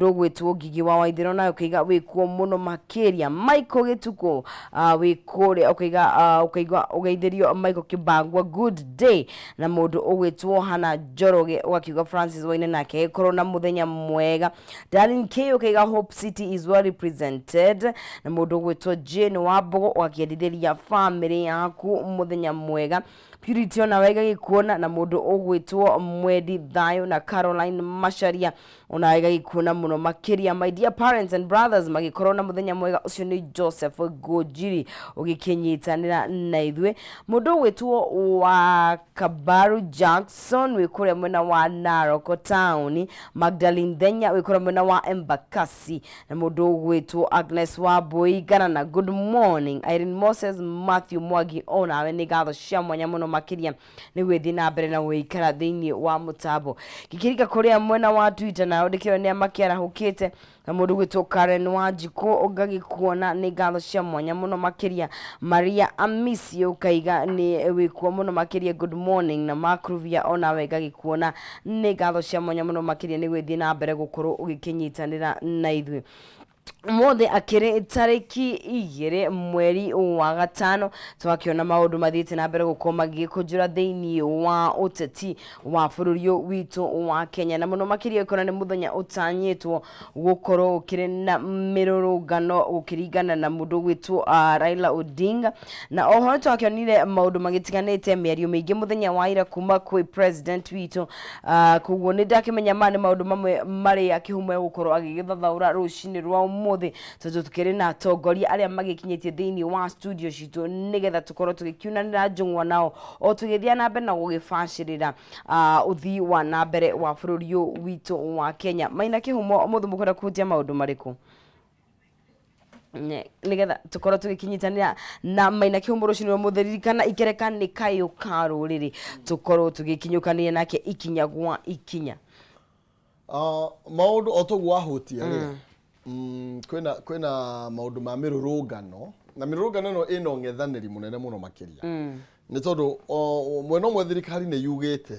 Ndũgwĩtwo Ngigi wa Waithĩra nawe ũkaiga wĩkuo mũno makĩria. Michael Gĩtukũ wĩ kũrĩa ũkaiga ũkaigua ũgeithĩrio Michael Kĩbangwa, good day. Na mũndũ ũgwĩtwo Hana Njoroge ũgakiuga Francis Waine nake agĩkorwo na mũthenya mwega. Darlene K ũkaiga Hope City is well represented. Na mũndũ ũgwĩtwo Jane Wambogo ũgakĩendithĩria famĩlĩ yaku mũthenya mwega. Purity onawe ĩgagĩkuona. Na mũndũ ũgwĩtwo Mwendi Thayũ na Caroline Macharia onawe ĩgagĩkuona mũno makĩria. My dear parents and brothers magĩkorwo na mũthenya mwega. Ũcio nĩ Joseph Ngũnjiri ũgĩkĩnyitanĩra na ithuĩ. Mũndũ ũgwĩtwo wa Kabaru Jackson wĩ kũrĩa mwena wa Narok town, Magdalene Thenya wĩ kũrĩa mwena wa Embakasi, na mũndũ ũgwĩtwo Agnes Wambui Ngarana, good morning. Irene Moses, Matthew Mwangi onawe nĩ ngatho cia mwanya mũno makĩria nĩ gwĩthiĩ na mbere na gũikara thĩinĩ wa mũtambo. Ngĩkĩringa kũrĩa mwena wa Twitter nayo ndĩkĩona nĩa makĩarahũkĩte, na mũndũ gwĩtwo Karen Wanjikũ ngagĩkuona, nĩ ngatho cia mwanya mũno makĩria. Maria Amisi ũkaiga nĩ wĩkuo mũno makĩria, good morning. Na Mark Ruvia onawe ngagĩkuona, nĩ ngatho cia mwanya mũno makĩria nĩ gwĩthiĩ na mbere gũkorwo ũgĩkĩnyitanĩra na ithuĩ. Ũmũthĩ akĩrĩ tarĩki 2 mweri wa gatano, twakĩona maũndũ mathiĩte na mbere gũkorwo magĩgĩkũnjũra thĩinĩ wa ũteti wa bũrũri ũyũ witũ wa Kenya, na mũno makĩria ũkĩona nĩ mũthenya ũtanyĩtwo gũkorwo ũkĩrĩ na mĩrũrũngano gũkĩringana na mũndũ ũgwĩtwo Raila Odinga. Na oho nĩ twakĩonire maũndũ magĩtiganĩte, mĩario mĩingĩ mũthenya wa ira kuma kwĩ president witũ. Koguo nĩ ndakĩmenya maya nĩ maũndũ mamwe marĩa Kĩhumo egũkorwo agĩgĩthathaũra rũcinĩ rwa ũmũthĩ, tondũ tũkĩrĩ na atongoria arĩa magĩkinyĩtie thĩinĩ wa studio citũ nĩgetha tũkorwo tũgĩkiunanĩra njũng'wa nao o tũgĩthiĩ na mbere na gũgĩbacĩrĩra ũthii wa na mbere wa bũrũri ũyũ witũ wa Kenya. Maina Kĩhumo, ũmũthĩ mũkwenda kũhutia maũndũ marĩkũ? Nĩgetha tũkorwo tũgĩkinyitanĩra na Maina Kĩhumo rũcinĩ rwa ũmũthĩ, ririkana ikereka nĩ kayũ ka rũrĩrĩ, tũkorwo tũgĩkinyũkania nake ikinya gwa ikinya. Maũndũ o toguo wahutia rĩ, kwĩna maũndũ ma mĩrũrũngano, na mĩrũrũngano ĩno ĩna ũng'ethanĩri mũnene mũno makĩria, nĩ tondũ mwena ũmwe thirikari nĩ yugĩte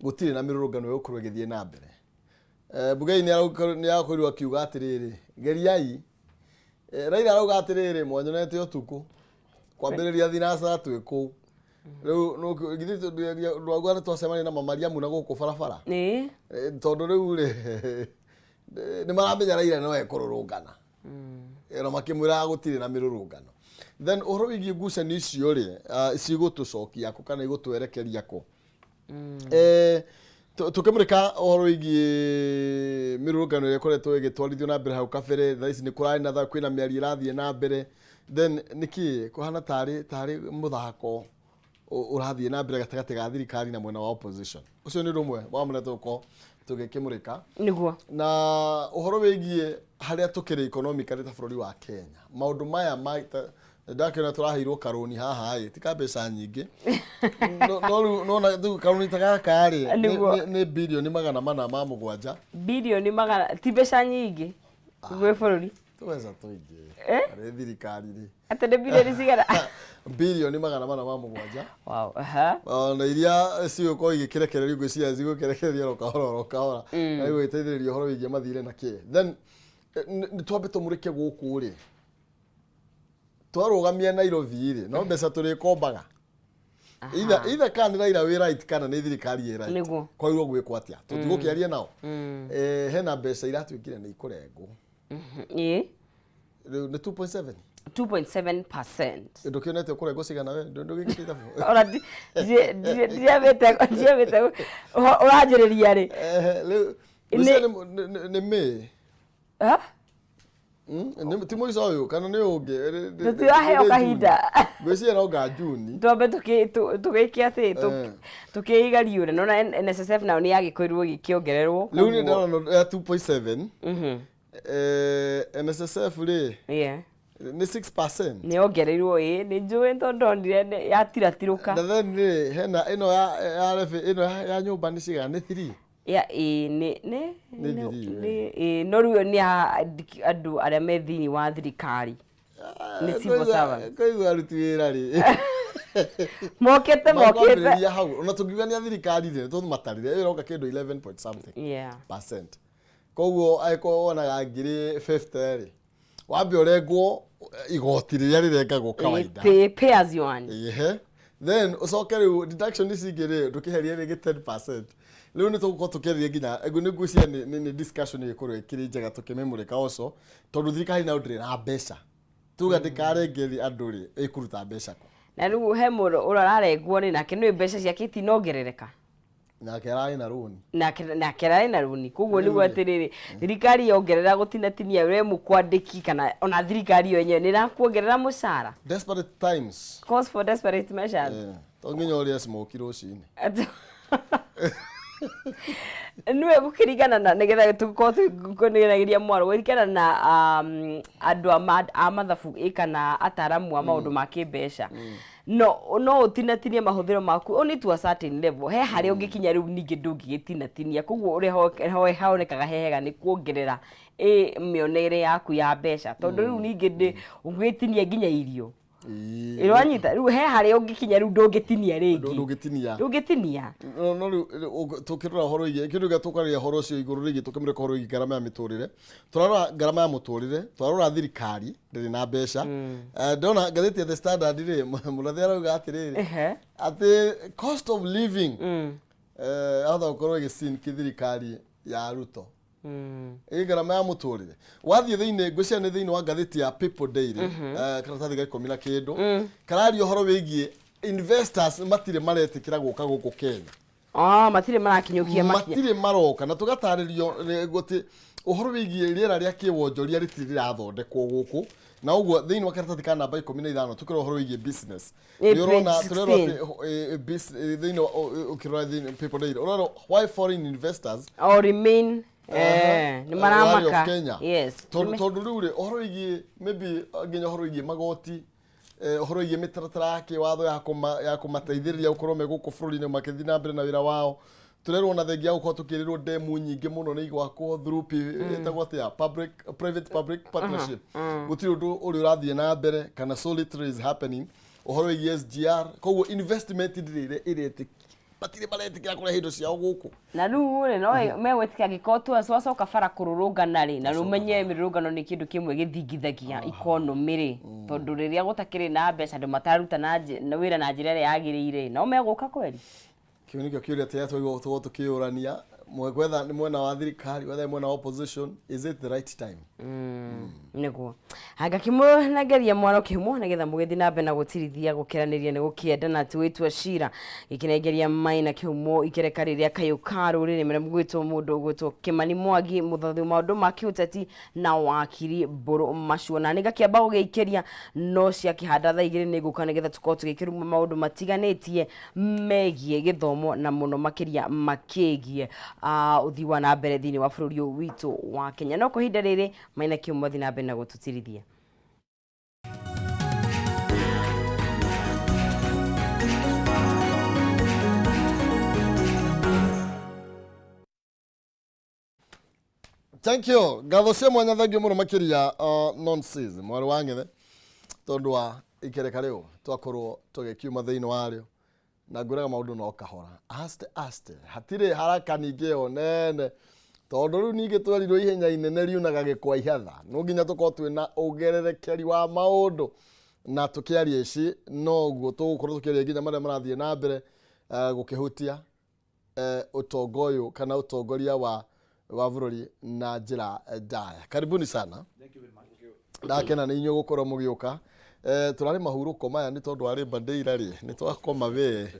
gũtirĩ na mĩrũrũngano ĩgũkorwo ĩgĩthiĩ na mbere. Bungei nĩ arakorirwo akiuga atĩrĩrĩ, geriai. Raila arauga atĩrĩrĩ, mwanyonete ũtukũ kwambĩrĩria thinacara twĩ kũu. Rĩu githĩ ndwauga nĩ twacemania na Mamariamu na gũkũ barabara? Ĩĩ. Tondũ rĩu rĩ, nĩ maramenya Raila no ekũrũrũngana na makĩmwĩraga gũtirĩ na mĩrũrũngano. Then ũhoro wĩgiĩ ngucanio icio rĩ, cigũtũcokia kũ kana igũtwerekeria kũ? Tũkĩmũrĩka ũhoro wĩgiĩ mĩrũrũngano ĩrĩa ĩkoretwo ĩgĩtwarithio na mbere hau kabere, thaa ici nĩ kũrarĩ na thayũ, kwĩna mĩario ĩrathiĩ na mbere, then nĩkĩ kũhana tarĩ tarĩ mũthako ũrathiĩ na mbere gatagatĩ ga thirikari na mwena wa opposition? Ũcio nĩ ũndũ ũmwe wa marĩa tũgũkorwo tũgĩkĩmũrĩka. Na ũhoro wĩgiĩ harĩa tũkĩrĩ economically ta bũrũri wa Kenya, maũndũ maya ma ndakĩona tũraheirwo karũni haha ĩ, ti ka mbeca nyingĩ, no rĩu nona rĩu karũni ta gaka rĩ, nĩ 407 birioni. Birioni magana ti mbeca nyingĩ gwĩ bũrũri. Tũbeca tũingĩ harĩ thirikari rĩ. Atĩ nĩ birioni cigana? 407 birioni. Wow, aha. Na iria cigũkorwo igĩkĩrekererio, ngwĩciria cigũkĩrekererio oro kahora oro kahora na igũgĩteithĩrĩria ũhoro wĩgiĩ mathirĩ na kĩ. Then nĩ twambe tũmũrĩke gũkũ rĩ, twarũgamia Nairobi rĩ, no mbeca tũrĩkombaga either kana nĩ Raila wĩ right kana nĩ thirikari ĩ right. Kwagĩrĩirwo gwĩkwo atĩa? Tũtigũkĩaria nao. Hena mbeca iratuĩkire nĩ ikũrengwo. Rĩu nĩ 2.7. 2.7%. Ndũkĩonete ũkũrengwo cigana we? Ndũgĩkĩte ithabu? Ona ndiambĩte ũranjĩrĩria rĩ. Rĩu ngwĩciria nĩ May. Ha? Ti mũico ũyũ kana nĩ ũngĩ? Tũtiraheo Nĩ June. Kahinda. Ngwĩciria no nga June. Twambe tũgĩke atĩ tũkĩiga riũre nona NSSF nayo nĩ yagĩkorirwo ĩgĩkĩongererwo. Rĩu nĩ ndĩrona ya 2.7. NSSF rĩ, nĩ 6%. Nĩ yongereirwo, ĩ, nĩ njũĩ tondũ ndonire yatiratirũka. Na then rĩ, hena ĩno ya ĩno ya nyũmba nĩ cigana? Nĩ 3. Ya, ĩ, nĩ Nĩ 3, nĩ, ĩ, no rĩu nĩ ya andũ arĩa me thĩinĩ wa thirikari, nĩ civil servants. Koiguo aruti wĩra rĩ, mokĩte mokĩte. Makwambĩrĩria hau, ona tũngiuga nĩ a thirikari rĩ, tũmatarire ĩyo ĩroka kĩndũ 11 point something percent. Koguo angĩkorwo wonaga ngiri 50 rĩ, wambe ũrengwo igoti rĩrĩa rĩrengagwo kawaida. Pay as you earn. Ehe. Then ũcoke rĩu deduction ici ingĩ rĩ, ndũkĩherie rĩngĩ 10%. Rĩu nĩ tũgũkorwo tũkĩarĩria nginya nĩ ngwĩciria nĩ discussion ĩgĩkorwo ĩkĩrĩ njega tũkĩmĩmũrĩka also, tondũ thirikari nayo ndĩrĩ na mbeca. Tuga ndĩkarengeri andũ rĩ, ĩkũruta mbeca kũ? Na rĩu he mũndũ ũrarengwo rĩ, nake nĩ mbeca ciake itinongerereka. Nake ararĩ na rũni. Nake ararĩ na rũni. Koguo nĩguo atĩrĩrĩ, thirikari yongerera gũtinatinia we mũkwandĩki kana ona thirikari yo yenyewe nĩ ĩrakuongerera mũcara. Desperate times. Calls for desperate measures. To nginya ũrĩe smoky rũcinĩ. Nĩwe gũkĩringana na nĩgetha tũkorwo tũkĩnĩragĩria mwaro gũkĩringana na andũ a mathabu ĩ kana ataramu a maũndũ ma kĩmbeca, no ũtinatinie mahũthĩro maku only to a certain level. He harĩa ũngĩkinya rĩu ningĩ ndũngĩgĩtinatinia, koguo ũrĩa honekaga he hega nĩ kuongerera ĩ mĩonere yaku ya mbeca, tondũ rĩu ningĩ ũngĩgĩtinia nginya irio. Ĩrwanyita rĩu he harĩa ũngĩkinya rĩu ndũngĩtinia rĩngĩ. Ndũngĩtinia. Ndũngĩtinia. No rĩu tũkĩrora ũhoro wĩgiĩ kĩndũ gĩa tũkarĩria ũhoro ũcio igũrũ rĩgiĩ tũkĩmũrĩka ũhoro wĩgiĩ ngarama ya mĩtũrĩre, tũrarora ngarama ya mũtũrĩre, twarora thirikari ndĩrĩ na mbeca. Ndona ngathĩti ya The Standard rĩ, mũrathi arauga atĩrĩrĩ, atĩ cost of living ahota gũkorwo ĩgĩsink thirikari ya Ruto. Ĩ ngarama ya mũtũrĩre wathiĩ thĩinĩ, ngwĩciria nĩ thĩinĩ wa ngathĩti ya People Daily, karatathi ga 10 na kĩndũ, kararia ũhoro wĩgiĩ investors matirĩ maretĩkĩra gũka gũkũ Kenya. Matirĩ marakinyũkia makinya. Matirĩ maroka, na tũgatarĩrio atĩ ũhoro wĩgiĩ rĩera rĩa kĩwonjoria rĩtirĩ rĩrathondekwo gũkũ, na ũguo thĩinĩ wa karatathi ka namba 15 tũkĩrora ũhoro wĩgiĩ business. Nĩ Nĩ ũrona page tũrerwo 16. atĩ thĩinĩ ũkĩrora thĩinĩ People Daily ũrerwo why foreign investors or remain nĩ maramaka. Wary of Kenya. Yes. Tondũ rĩu rĩ, ũhoro wĩgiĩ maybe nginya ũhoro wĩgiĩ magoti, ũhoro wĩgiĩ mĩtaratara ya kĩwatho ya kũmateithĩrĩria gũkorwo me gũkũ bũrũri-inĩ makĩthiĩ na mbere na wĩra wao. Tũrerwo na thengia ya gũkorwo tũkĩrĩrwo ndemu nyingĩ mũno nĩ igwakwo through ĩtagwo atĩa, public private public partnership. Gũtirĩ ũndũ ũrĩa ũrathiĩ na mbere kana so little is happening ũhoro wĩgiĩ SGR, koguo investment ndĩrĩ ĩretĩkia, matirĩ maretĩkĩra kũrehe indo ciao gũkũ. Na rĩu rĩ, no megwĩtĩkĩra angĩkorwo twacoka bara kũrũrũngana rĩ, na rũmenye mĩrũrũngano nĩ kĩndũ kĩmwe gĩthingithagia economy rĩ, tondũ rĩrĩa gũtakĩrĩ na mbeca andũ matararuta na wĩra na njĩra ĩrĩa yagĩrĩire, no megũka kweri? Kĩu nĩkĩo kĩũria tũrĩa twaigua tũkĩyũrania, gwetha nĩ mwena wa thirikari, whether nĩ mwena wa opposition, is it the right time? Nĩguo ngakĩmũnengeria mwaro kĩhumo nĩgetha mũgĩthiĩ na mbere na gũtirithia gũkĩranĩria nĩ gũkĩenda na twĩtwa cira gĩkĩnengeria Maina kĩhumo ikereka rĩrĩa kayũ ka rũrĩrĩ mĩrĩa mũgwĩtwo mũndũ ũgwĩtwo Kĩmani Mwangi mũthathu maũndũ ma kĩũteti na wakiri Mbũrũ Macuo. Na nĩngakĩamba gũgĩikĩria no ciakĩhanda thaa 2 nĩ ngũka nĩgetha tũkorwo tũgĩkĩruma maũndũ matiganĩtie megiĩ gĩthomo na mũno makĩria makĩgiĩ ũthii wa na mbere thĩinĩ wa bũrũri ũyũ witũ wa Kenya. No kwa ihinda rĩrĩ Maina kĩhumo athiĩ na mbere na gũtũtirithia. Thank you. Ngatho cia mwanya, thank you mũno makĩria, nonsense mwarĩ wa ng'ethe, tondũ wa ikereka rĩu twakorwo tũgĩkiuma thĩinĩ warĩo, na ngwĩraga maũndũ no kahora, aste aste, hatirĩ haraka ningĩ ĩyo nene, tondũ rĩu ningĩ twerirwo ihenya inene riunaga gĩkwa ihatha. No nginya tũkorwo twĩna ũgererekeri wa maũndũ, na tũkĩaria ici noguo tũgũkorwo tũkĩaria nginya marĩa marathiĩ na mbere gũkĩhutia ũtonga ũyũ kana ũtongoria wa bũrũri na njĩra ndaya. Karibuni sana. Ndakena nĩ inyuĩ gũkorwo mũgĩũka. Tũrarĩ mahurũko maya nĩ tondũ wa Labor Day rĩ, nĩ twakoma we.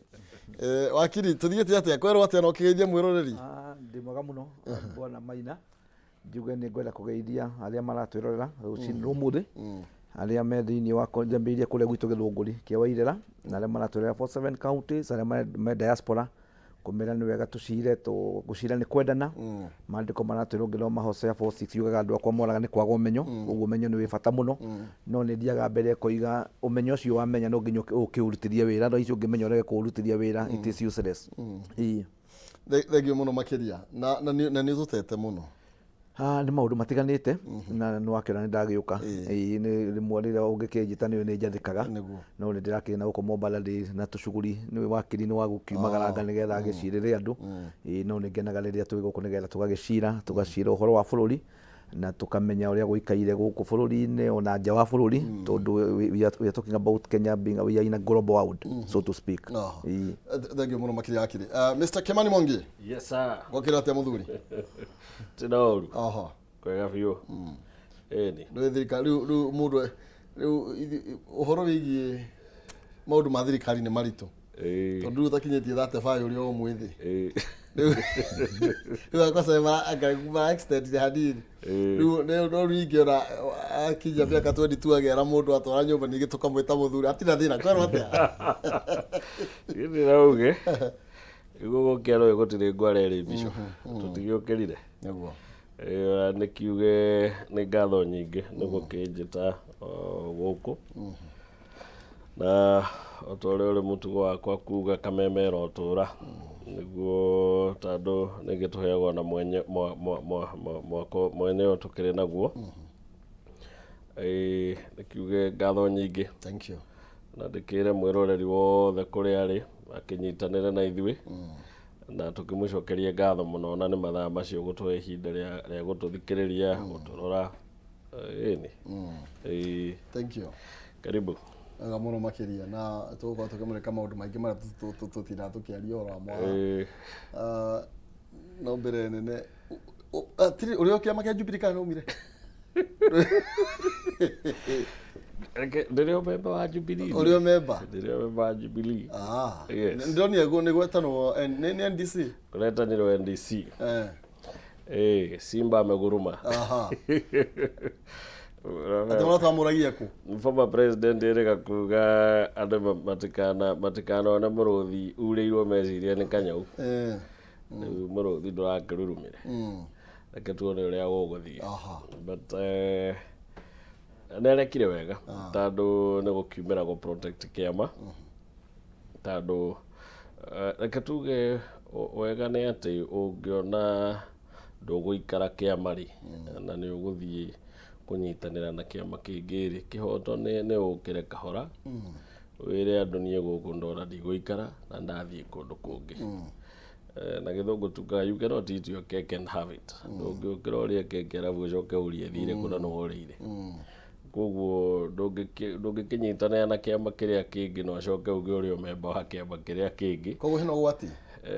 Wakiri, tũthiĩte atĩa? Kwerwo atĩa na ũkĩgeithia mwĩroreri? Ndĩ mwega mũno bwana Maina, njuge nĩ ngwenda kũgeithia arĩa maratwĩrorera rũcinĩ rũmũthĩ, arĩa me thĩinĩ wa njambĩrĩirie kũrĩa gwitũ Gĩthũngũri kĩa Wairĩra, na arĩa maratwĩrorera 47 counties, arĩa me diaspora, kũmera nĩ wega tũcire, gũcira nĩ kwendana. Maandĩko maratwĩra ũngĩthoma Hosea 4:6 yugaga andũ akwa moraga nĩ kwaga ũmenyo, koguo ũmenyo nĩ wĩ bata mũno. No nĩ thiaga mbere ĩkoiga ũmenyo ũcio wamenya no nginya ũkĩũrutithie wĩra, thaa ici ũngĩmenya ũrege kũũrutithia wĩra, it is useless. Ĩĩ. Thengiũ mũno makĩria, na nĩ ũtũtete mũno. Ah, nĩ maũndũ matiganĩte na nĩ wakĩona nĩ ndagĩũka. Ĩĩ, nĩ rĩmwe rĩrĩa ũngĩkĩnjĩta nĩ nĩ njathĩkaga. No nĩ ndĩrakĩrĩ na gũkũ Mombatha ndĩ na tũcuguri, nĩ wakiri nĩ wa gũkiumagaranga nĩgetha agĩcirĩre andũ. Ĩĩ, no nĩ ngenaga rĩrĩa twĩ gũkũ nĩgetha tũgagĩcira, tũgacira ũhoro wa bũrũri na tũkamenya ũrĩa gũikaire gũkũ bũrũri-inĩ ona nja wa bũrũri, tondũ we are talking about Kenya being, we are in a global world, so to speak. Ĩĩ. Thengiũ mũno makĩria wakiri. Mr. Kimani Mwangi. Yes sir. Gwakĩra atĩa mũthuri? Tina ũru. Oho. Kwega biũ. Ĩni. Rĩu thirikari rĩu rĩu mũndũ rĩu ũhoro wĩgiĩ maũndũ ma thirikari nĩ maritũ. Tondũ rĩu ũtakinyĩtie 35 ũrĩ o mwĩthĩ. Rĩu rĩu akosa ma ma extend hanini. Rĩu rĩu no rĩngĩ ona akinyia mĩaka 22 agera mũndũ atwara nyũmba ningĩ tũkamwĩta mũthuri. Hatirĩ thĩna kwerwo atĩa? Githĩ na uge. Nĩguo gũkĩa rũĩ gũtirĩ ngware ĩrĩ mbico. Tũtigĩũkĩrire. Nĩguo. Ĩĩ, nĩ kiuge nĩ ngatho nyingĩ nĩ gũkĩnjĩta gũkũ. Na o ta ũrĩa ũrĩ mũtugo wakwa kuga kameme ĩrotũra. Nĩguo tondũ ningĩ tũheagwo na mwenye mwako mwene ũyũ tũkĩrĩ naguo. Ĩĩ, nĩ kiuge ngatho nyingĩ. Thank you. Na ndĩkĩre mwĩroreri wothe kũrĩa arĩ akĩnyitanĩre na ithuĩ na tũkĩmũcokerie ngatho mũno na nĩ mathaa macio gũtũhe ihinda rĩa gũtũthikĩrĩria, gũtũrora. Ĩni. Ĩĩ. Thank you. Karibu. Wega mũno makĩria na tũgũkorwo tũkĩmũrĩka maũndũ maingĩ marĩa tũtindaga tũkĩaria ũhoro wamo haha. No mbere nene ũrĩa kĩama kĩa Jubilee kana nĩ umire? Reke, ndĩrĩ o memba wa Jubilee. Ũrĩ o memba? Ndĩrĩ o memba wa Jubilee. Yes. Ndĩronire nĩ gwetanwo nĩ NDC. Kũretanirwo NDC. Simba ameguruma. Atĩ maratwamũragia kũ? Former president erĩga kuga andũ matikanone mũrũthi urĩirwo meciria nĩ kanyau. Rĩu mũrũthi ndũrakĩrurumire. Reke tuone ũrĩa gũgũthiĩ. But nĩarekire wega tondũ nĩ gũkiumĩra gũ protect kĩama. Tondũ reke tuge wega nĩ atĩ ũngĩona ndũgũikara kĩama rĩ, na nĩ ũgũthiĩ kũnyitanĩra na kĩama kĩngĩ rĩ, kĩhoto nĩ ũkĩre kahora, wĩre andũ niĩ gũkũ ndona ndigũikara na ndathiĩ kũndũ kũngĩ. Na gĩthũngũ tugaga you cannot eat your cake and have it. Ndũngĩũkĩra ũrĩe keki arabu ũcoke ũrie thirĩ kũna nĩ worĩire. Koguo ndũngĩkĩnyitanĩra na kĩama kĩrĩa kĩngĩ na ũcoke uge ũrĩ o memba wa kĩama kĩrĩa kĩngĩ. Koguo hena ũgwati?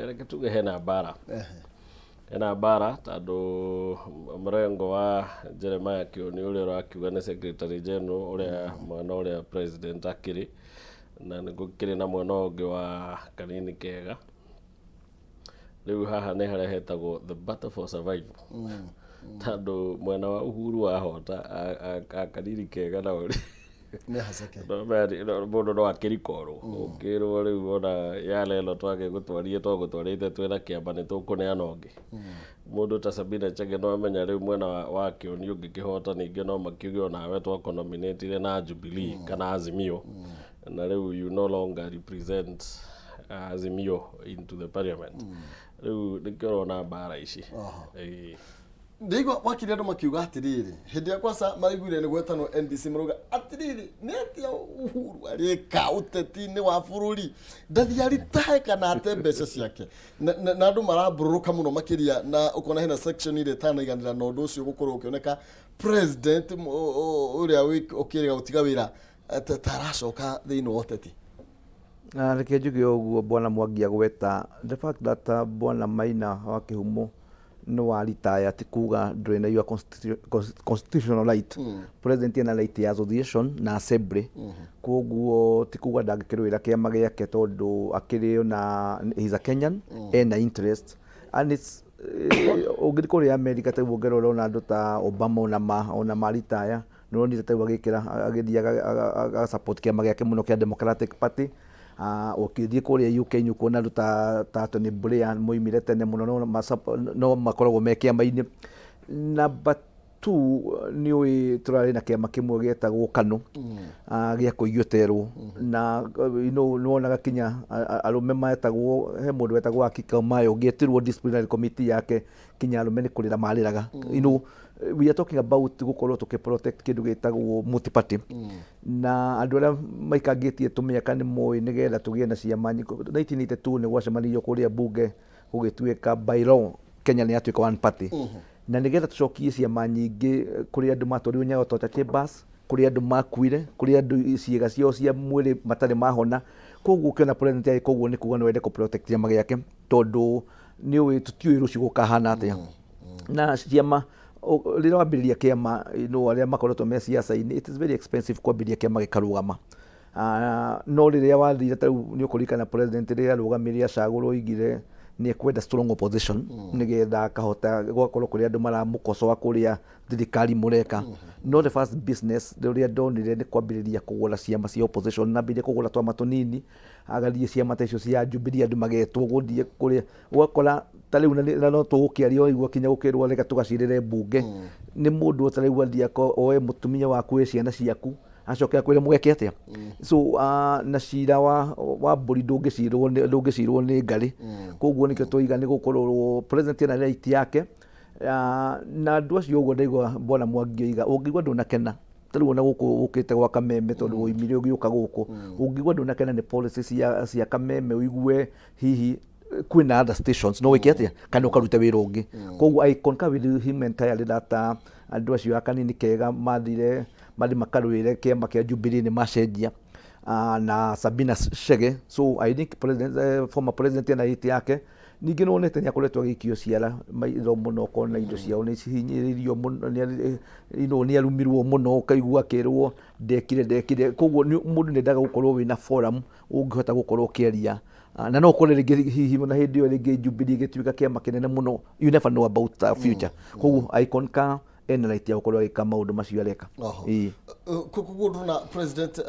Reke tuge hena mbara. Hena mbara tondũ mũrengo wa Jeremiah Kĩoni ũrĩa ũrakiuga nĩ secretary general ũrĩa mwena ũrĩa president akĩrĩ, na nĩ gũkĩrĩ na mwena ũngĩ wa Kanini Kega. Rĩu haha nĩ harĩa hetagwo the battle for survival. Tondũ mwena wa Uhuru wahota a Kanini Kega nao rĩ, Nĩ haceke. Mũndũ no akĩrikorwo. Ũngĩrwo rĩu ona yale ĩno twagĩgũtwarire twagũtwarĩte twĩna kĩama nĩ tũkũneana ũngĩ. Mũndũ ta Sabina Chege no amenya rĩu mwena wa Kĩoni ũngĩkĩhota ningĩ no makiuge onawe twakũnominatire na Jubilee kana Azimio. Na rĩu you no longer represent Azimio into the parliament. Rĩu nĩkĩo ũrona mbara ici. Ndĩigua wakiri andũ makiuga atĩrĩrĩ, hĩndĩ ĩrĩa kwanza maraiguire nĩ gwetanwo NDC marauga atĩrĩrĩ, nĩ atĩa Uhuru arĩka ũteti-inĩ wa bũrũri, ndathiĩ aritae kana ate mbeca ciake. Na andũ marambũrũrũka mũno makĩria, na ũkona hena section ĩrĩa ĩtanaiganĩra na ũndũ ũcio gũkorwo ũkĩoneka president ũrĩa ũkĩrĩga gũtiga wĩra ta aracoka thĩinĩ wa ũteti. Reke njuge ũguo Bwana Mwangi agweta the fact that Bwana Maina wa Kĩhumo nĩ wa retire ti kuga ndũrĩ na your constitutional right. President ena right ya association na assembly. Koguo ti kuga ndangĩkĩrũĩra kĩama gĩake tondũ akĩrĩ ona he's a Kenyan, ena interest and it's ũngĩthiĩ kũrĩa America ta rĩu ũngĩrora ona andũ ta Obama ona ma retire nĩ ũronire ta rĩu agĩkĩra agĩthiĩ aga support kĩama gĩake mũno kĩa Democratic Party. Ũkĩthiĩ kũrĩa UK nĩ ũkuona andũ ta Tony Blair moimire tene mũno no makoragwo me kĩama-inĩ. Number 1982 nĩ ũĩ tũrarĩ na kĩama kĩmwe gĩetagwo KANU, gĩa kũiywo terwo, na nĩ wonaga kinya arũme metagwo, he mũndũ wetagwo Akika Mayo ũngĩetirwo disciplinary committee yake, kinya arũme nĩ kũrĩra marĩraga. We are talking about gũkorwo tũkĩ protect kĩndũ gĩtagwo multi party, na andũ arĩa maikangĩtie tũmĩaka nĩ moĩ nĩgetha tũgĩe na ciama 1982 nĩ gwacemanirio kũrĩa bunge, gũgĩtuĩka by law Kenya nĩ yatuĩka one party, na nĩgetha tũcokie ciama nyingĩ, kũrĩ andũ matwarirwo Nyayo Torture Chambers, kũrĩ andũ makuire, kũrĩ andũ ciĩga ciao cia mwĩrĩ matarĩ mahona. Koguo ũkĩona president agĩka ũguo, nĩ kuga no ende kũ protect kĩama gĩake, tondũ nĩ ũĩ tũtiũĩ rũciũ gũkahana atĩa. Na ciama, rĩrĩa wambĩrĩria kĩama, no arĩa makoretwo me ciaca-inĩ, it is very expensive kwambĩrĩria kĩama gĩkarũgama. No rĩrĩa wathire, ta rĩu nĩ ũkũririkana president rĩrĩa arũgamire acagũrwo, oigire nĩ ekwenda strong opposition, nĩgetha akahota gũgakorwo kũrĩ andũ maramũkocoa kũrĩa thirikari mũreka. No the first business rĩrĩa ndonire nĩ kwambĩrĩria kũgũra ciama cia opposition, na ambĩrĩria kũgũra twama tũnini, agathiĩ ciama ta icio cia Jubilee, andũ magetwo gũthiĩ kũrĩa, ũgakora ta rĩu na no tũgũkĩaria, waigua kinya gũkĩrwo reke tũgacirĩre mbunge, nĩ mũndũ ũtarĩu athiĩ oe mũtumia waku, oe ciana ciaku, acoke akwĩre mũgeke atĩa. So na cira wa mbũri ndũngĩcirwo nĩ ngarĩ. Koguo nĩkĩo tũiga nĩ gũkorwo president ena right yake, na andũ acio ũguo ndaigua Bwana Mwangi oiga, ũngĩigua ndũnakena, ta rĩu ona gũkũ ũkĩte gwa Kameme, tondũ woimire ũgĩũka gũkũ, ũngĩigua ndũnakena nĩ policy cia Kameme, ũigue hihi kwĩna other stations no wĩke atĩa kana ũkarute wĩra ũngĩ. Koguo I concur with him entirely that andũ acio a Kanini Kega mathire mathi makarũĩre kĩama kĩa Jubilee nĩ macenjia, na Sabina Chege. So I think president, former president ena right yake. Ningĩ nĩ wonete nĩ akoretwo agĩikio ciara maitho mũno, ũkona indo ciao nĩ cihinyĩrĩirio mũno, nĩ arumirwo mũno, ũkaigua akĩrwo ndekire ndekire. Koguo mũndũ nĩ endaga gũkorwo wĩna forum ũngĩhota gũkorwo ũkĩaria. Na no ũkore rĩngĩ hihi na hĩndĩ ĩyo rĩngĩ Jubilee ĩgĩtuĩka kĩama kĩnene mũno. You never know about the future. Koguo I concur, ena right ya gũkorwo agĩka maũndũ macio areka. Oho. Ĩĩ. Koguo ndona president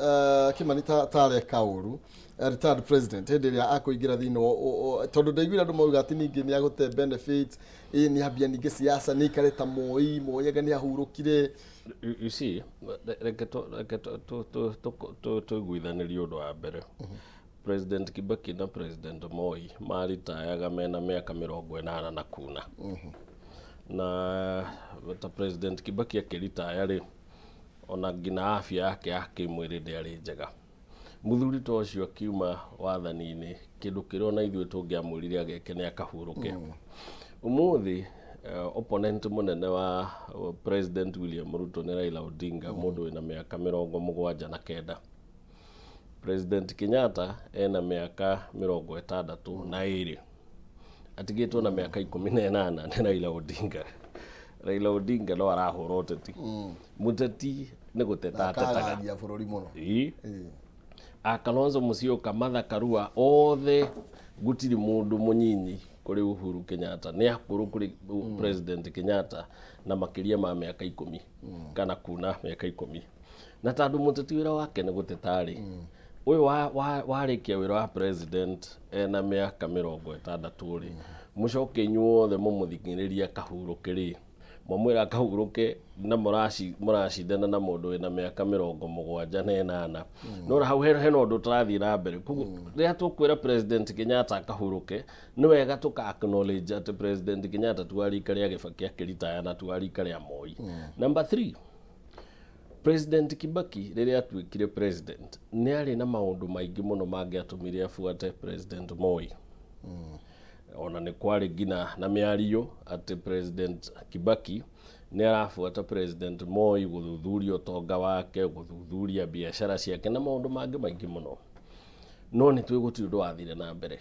Kimani ta areka ũru, retired president, hĩndĩ ĩrĩa akũingĩra thĩinĩ tondũ ndaiguire andũ mauga atĩ ningĩ nĩ agũte benefits, ĩ nĩ ambia ningĩ siasa, nĩ aikare ta Moi. Moi anga nĩ ahurũkire. You see, reke tũiguithanĩrie ũndũ wa mbere. President Kibaki na President Moi maritayaga mena mĩaka 80 na kuna, na ta President Kibaki akĩritaya rĩ, ona nginya afya yake ya kĩmwĩrĩ ndĩarĩ njega. Mũthuri ta ũcio akiuma wathani-inĩ, kĩndũ kĩrĩa ona ithuĩ tũngĩamwĩrire ageke nĩ akahurũke. Ũmũthĩ opponent mũnene wa President William Ruto nĩ Raila Odinga, mũndũ wĩna mĩaka 79. President Kenyatta ena mĩaka 62, atigĩtwo na mĩaka 18 nĩ Raila Odinga. Raila Odinga no arahũra ũteti. Mũteti nĩ gũteta atetaga. Akagangia bũrũri mũno. Ĩĩ. A Kalonzo Musyoka, Martha Karua, othe gũtirĩ mũndũ mũnyinyi kũrĩ Uhuru Kenyatta, nĩ akũrũ kũrĩ President Kenyatta na makĩria ma mĩaka 10 kana kuna mĩaka 10. Na tondũ mũteti wĩra wake nĩ gũteta rĩ, ũyũ warĩkia wĩra wa president ena mĩaka 60 rĩ, mũcoke inyuothe mũmũthing'ĩrĩrie akahurũke rĩ, mwamwĩra akahurũke na mũracindana na mũndũ wĩna mĩaka 78. Nora hau hena ũndũ tũrathiĩ na mbere. Koguo rĩrĩa tũkwĩra President Kenyatta akahurũke, nĩ wega tũka acknowledge atĩ President Kenyatta ti wa rika rĩa Kibaki akĩritaya na ti wa rika rĩa Moi. Number three, President Kibaki rĩrĩa atuĩkire president nĩ arĩ na maũndũ maingĩ mũno mangĩatũmire abuate President Moi. Ona nĩ kwarĩ nginya na mĩario atĩ President Kibaki nĩ arabuata President Moi gũthuthuria ũtonga wake, gũthuthuria biacara ciake na maũndũ mangĩ maingĩ mũno, no nĩ tũĩ gũtirĩ ũndũ wathire na mbere.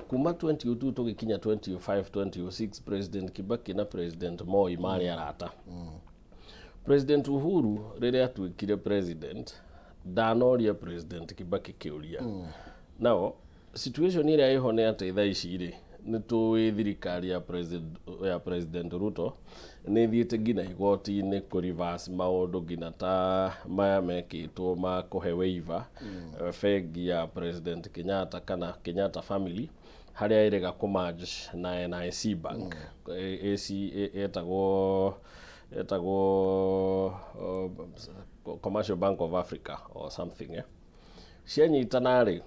Kuma 2002 tũgĩkinya 2005, 2006, President Kibaki na President Moi marĩ arata. President Uhuru rĩrĩa atuĩkire president ndanoria President Kibaki kĩũria. Now situation ĩrĩa ĩho nĩ atĩ thaa ici rĩ, nĩ tũĩ thirikari ya President Ruto nĩ ĩthiĩte nginya igoti-inĩ kũ reverse maũndũ nginya ta maya mekĩtwo ma kũhe waiver bengi ya President Kenyatta kana Kenyatta family, harĩa ĩrega kũ merge na NIC Bank. AC ĩtagwo Etagwo Commercial Bank of Africa or something, eh? Cianyitana rĩ,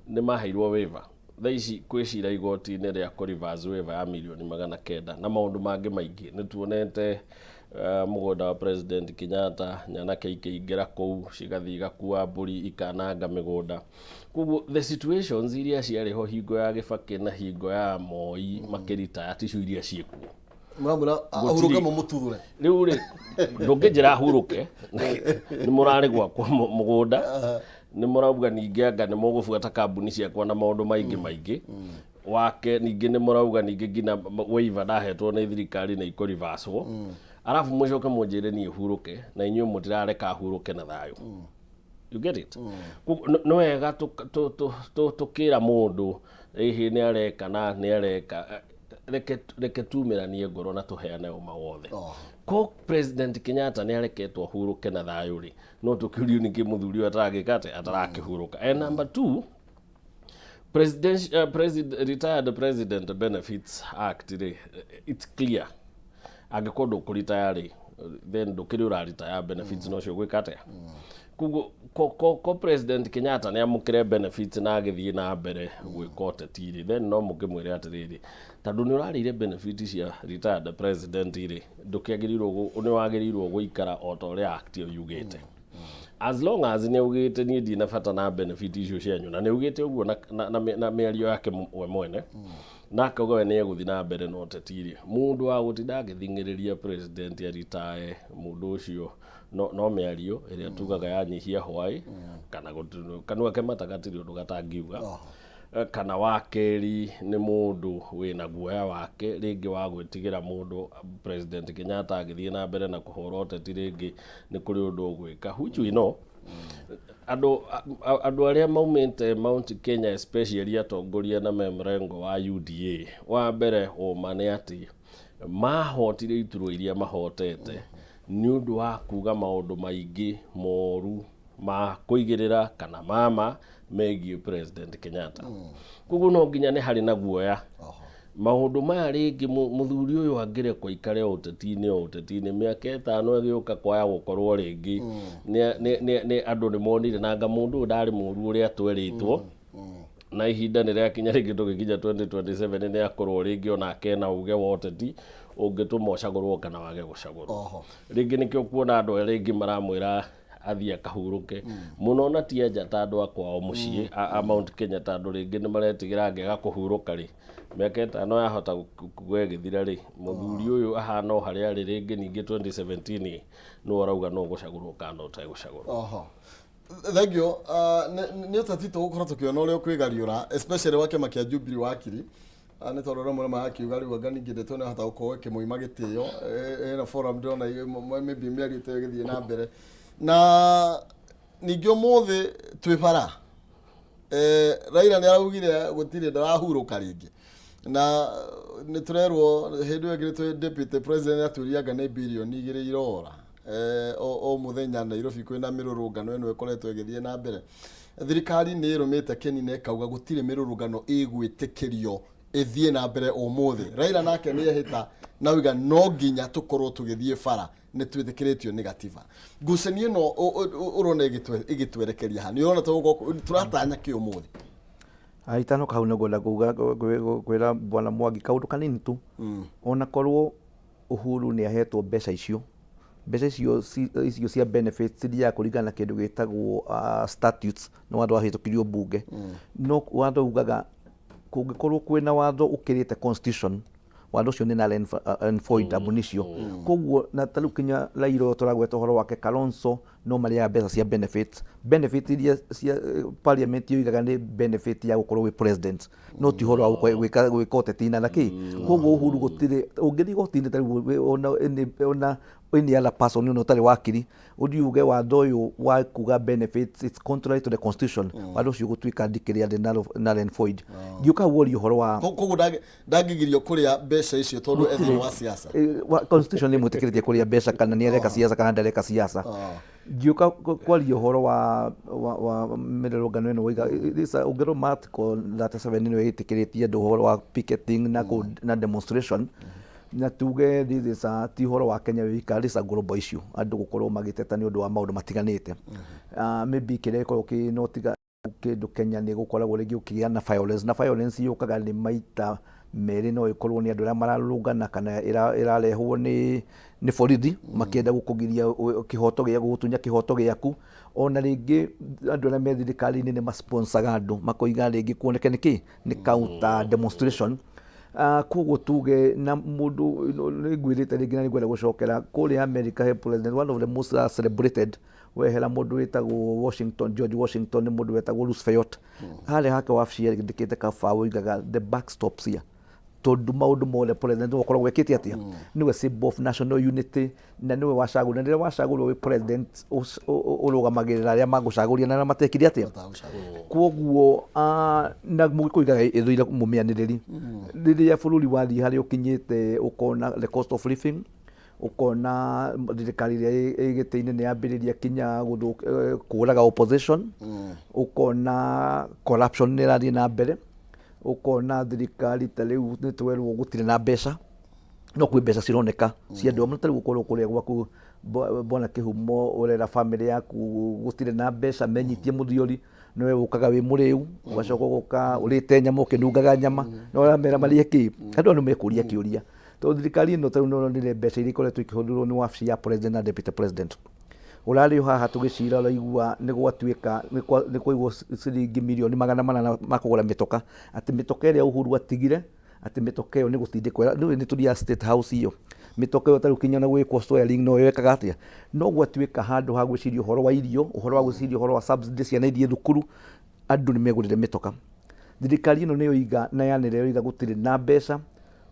nĩ maheirwo waiver. Thaa ici kwĩ cira igoti-inĩ rĩa kũ reverse waiver ya mirioni 900 na maũndũ mangĩ maingĩ. Nĩ tuonete mũgũnda wa President Kenyatta, nyanake ikĩingĩra kũu cigathiĩ igakua mbũri, ikananga mĩgũnda. Koguo the situations iria ciarĩ ho hingo ya Gĩbakĩ na hingo ya Moi makĩritaya ticio iria ciĩkuo. Mũramwĩra ahurũke, mũmũtuthũre. Rĩu rĩ, ndũngĩnjĩra ahurũke. Nĩ mũrarĩ gwakwa mũgũnda, nĩ mũrauga ningĩ anga nĩ mũgũbuata kambuni ciakwa na maũndũ maingĩ maingĩ wake. Ningĩ nĩ mũrauga ningĩ nginya waiver ndahetwo nĩ thirikari nĩ ikũrivacwo, arabu mũcoke mũnjĩre niĩ hurũke, na inyuĩ mũtirareka hurũke na thayũ. You get it? Koguo nĩ wega tũkĩra mũndũ ĩhĩ nĩ areka na nĩ areka, reke tumĩranie ngoro na tũheane ũma wothe. Ko President Kenyatta nĩ areketwo ahurũke na thayũ rĩ, no tũkĩũrio nĩkĩ mũthuri ũyũ ataragĩka atĩ atarakĩhurũka. And number two, Retired President Benefits Act rĩ, it's clear, angĩkorwo ndũkũritaya rĩ, then ndũkĩrĩ ũraritaya, benefits no cio gwĩka atĩa. Koguo ko President Kenyatta nĩ amũkĩre benefits na agĩthiĩ na mbere gwĩka ũteti rĩ, then no mũkĩmwĩre atĩrĩrĩ, tondũ nĩ ũrarĩire benefit cia retired president rĩ, ndũkĩagĩrĩirwo nĩ wagĩrĩirwo gũikara o ta ũrĩa act ĩyo yugĩte, as long as nĩ augĩte niĩ ndina bata na benefit icio cianyu, na nĩ augĩte ũguo na mĩario yake we mwene, na akauga we nĩ egũthiĩ na mbere na ũteti rĩ, mũndũ wa gũtinda agĩthing'ĩrĩria president aritae, mũndũ ũcio no mĩario ĩrĩa tugaga yanyihia hwaĩ, kana kanua ke mata gatirĩ ũndũ gatangiuga. Kana wa kerĩ, nĩ mũndũ wĩna guoya wake rĩngĩ wa gwĩtigĩra mũndũ President Kenyatta agĩthiĩ na mbere na kũhũra ũteti, rĩngĩ nĩ kũrĩ ũndũ ũgwĩka, which we know andũ arĩa maumĩte Mount Kenya, especially atongoria na me mrengo wa UDA. Wa mbere, ũma nĩ atĩ mahotire iturwa iria mahotete nĩ ũndũ wa kuga maũndũ maingĩ moru ma kũigĩrĩra kana mama megiĩ President Kenyatta. Koguo no nginya nĩ harĩ na guoya maũndũ maya. Rĩngĩ mũthuri ũyũ angĩrekwo aikare o ũteti-inĩ mĩaka 5 ĩgĩũka, kwaya gũkorwo rĩngĩ nĩ andũ nĩ monire nanga mũndũ ũyũ ndarĩ mũru ũrĩa twerĩtwo, na ihinda nĩ rĩakinya rĩngĩ tũgĩkinya 2027 nĩ akorwo rĩngĩ onake ena uge wa ũteti ũngĩtũma ũcagũrwo kana wage gũcagũrwo. Rĩngĩ nĩkĩo kuona andũ aya rĩngĩ maramwĩra athiĩ akahurũke mũno, na ti anja ta andũ a kwao mũciĩ a Mount Kenya, tondũ rĩngĩ nĩ maretigĩra angĩaga kũhurũka rĩ, mĩaka 5 yahota gũkorwo ĩgĩthira rĩ, mũthuri ũyũ ahana o harĩa arĩ rĩngĩ. Ningĩ 2017 nĩwe ũrauga no gũcagũrwo kana no ũtegũcagũrwo. Oho, thank you. Nĩ ũteti tũgũkorwo tũkĩona ũrĩa ũkwĩgariũra, especially wa kĩama kĩa Jubilee wakiri. Nĩ tondũ rĩmwe marakiuga rĩu anga ningĩ ndeto nĩ ahota gũkorwo ĩkĩmũima gĩtĩo. Ĩno forum ndĩrona maybe mĩario ta ĩyo ĩgĩthiĩ na mbere. Na ningĩ ũmũthĩ twĩ bara, Raila nĩ araugire gũtirĩ ndarahurũka rĩngĩ, na nĩ tũrerwo hĩndĩ ĩyo ĩngĩ twĩ deputy president atwĩrire anga nĩ birioni 2 irora o mũthenya Nairobi kwĩna mĩrũrũngano ĩno ĩkoretwo ĩgĩthiĩ na mbere. Thirikari nĩ ĩrũmĩte kĩni na ĩkauga gũtirĩ mĩrũrũngano ĩgwĩtĩkĩrio ĩthiĩ na mbere ũmũthĩ. Raila nake nĩ ehĩta na oiga no nginya tũkorwo tũgĩthiĩ bara, nĩ twĩtĩkĩrĩtio nĩ gatiba. Ngucanio ĩno ũrona ĩgĩtwerekeria ha? Nĩ ũrona tũgũkorwo tũratanya kĩ ũmũthĩ? Itanoka hau, nĩngwenda kuga kwĩra Bwana Mwangi kaũndũ kanini tu. Ona korwo Uhuru nĩ ahetwo mbeca icio, mbeca icio cia benefits cithiaga kũringana na kĩndũ gĩtagwo statutes, nĩ watho wahĩtũkirio mbunge. No watho ugaga kũngĩkorwo kwĩna watho ũkĩrĩte constitution, watho ũcio nĩ null and void, ab initio. Koguo na ta rĩu kinya Raila ũyũ tũragweta ũhoro wake, Kalonzo, no marĩaga mbeca cia benefits. Benefit iria cia parliament yoigaga nĩ benefit ya gũkorwo wĩ president, no ti ũhoro wa gũkorwo gwĩka ũteti na kĩ. Koguo Uhuru gũtirĩ ũngĩthiĩ igoti-inĩ ta rĩu ona any other person ona ũtarĩ wakiri, ũthiĩ uge watho ũyũ wa kuga benefits, it's contrary to the constitution, watho ũcio ũgũtuĩka declared null and void. Ngĩũka hau worie ũhoro wa Koguo ndangĩgirio kũrĩa mbeca icio tondũ e thĩinĩ wa siasa? Constitution nĩ ĩmwĩtĩkĩrĩtie kũrĩa mbeca, kana nĩ areka siasa kana ndareka siasa. Ngĩũka kwaria ũhoro wa mĩrũrũngano ĩno waiga, ũngĩrora article 37 nĩyo ĩtĩkĩrĩtie andũ ũhoro wa picketing na demonstration. Na tuge this is a, ti ũhoro wa Kenya wĩ wika, this is a global issue, andũ gũkorwo magĩteta nĩ ũndũ wa maũndũ matiganĩte. Maybe kĩrĩa gĩkoragwo kĩ no tiga kĩndũ Kenya nĩ gũkoragwo rĩngĩ gũkĩgĩa na violence, na violence yũkaga nĩ maita merĩ, no ĩkorwo nĩ andũ arĩa mararũrũngana kana ĩrarehwo nĩ borithi makĩenda gũkũgiria kĩhoto gĩa gũgũtunya kĩhoto gĩaku. Ona rĩngĩ andũ arĩa me thirikari-inĩ nĩ masponsaga andũ makoiga rĩngĩ kuoneke nĩ kĩ nĩ counter demonstration. Koguo tuge na mũndũ nĩ ngwĩrĩte rĩngĩ na nĩ ngwenda gũcokera kũrĩa America, he president one of the most celebrated, wehera mũndũ wĩtagwo Washington, George Washington, nĩ mũndũ wetagwo Roosevelt. Harĩa hake wabici yandĩkĩte kabaũ oigaga, "The buck stops here," tondũ maũndũ mothe president nĩwe ũkoragwo ekĩte atĩa, nĩwe symbol of national unity na nĩwe wacagũrwo, na rĩrĩa wacagũrwo wĩ president ũrũgamagĩrĩra arĩa magũcagũria na arĩa matekire atĩa. Koguo na mũgĩkũyũ igaga ĩthũire mũmĩanĩrĩri. Rĩrĩa bũrũri wathiĩ harĩa ũkinyĩte, ũkona the cost of living, ũkona thirikari ĩrĩa ĩ gĩtĩ-inĩ nĩ yambĩrĩria kinya kũraga opposition, ũkona corruption nĩ ĩrathiĩ na mbere, ũkona thirikari ta rĩu nĩ twerwo gũtirĩ na mbeca, no kwĩ mbeca cironeka cia andũ amwe. Ta rĩu gũkorwo kũrĩa gwaku Bwana Kĩhumo, ũrera bamĩrĩ yaku, gũtirĩ na mbeca, menyitie mũthiori, nĩwe ũkaga wĩ mũrĩu, ũgacoka ũgoka ũrĩte nyama ũkĩnungaga nyama, na ũramera marĩe kĩ? Andũ aya nĩ mekũria kĩũria, tondũ thirikari ĩno ta rĩu nĩũronire mbeca iria ikoretwo ikĩhũthĩrwo nĩ wabici ya president na deputy president. Ũrarĩ o haha tũgĩcira, ũraigua nĩ gwatuĩka nĩ kwaigwo ciringi mirioni 400 ma kũgũra mĩtoka, atĩ mĩtoka ĩrĩa Uhuru atigire, atĩ mĩtoka ĩyo nĩ gũtindĩkwo nĩũĩ nĩ tũthiaga State House ĩyo, mĩtoka ĩyo tarĩu kinya ona gwĩkwo swearing no ĩkaga atĩa. No gwatuĩka handũ ha gwĩciria ũhoro wa irio, ũhoro wa gwĩciria ũhoro wa subsidy, ciana ithiĩ thukuru, andũ nĩ megũrire mĩtoka. Thirikari ĩno nĩyo iga na yanĩrĩra yoiga gũtirĩ na mbeca.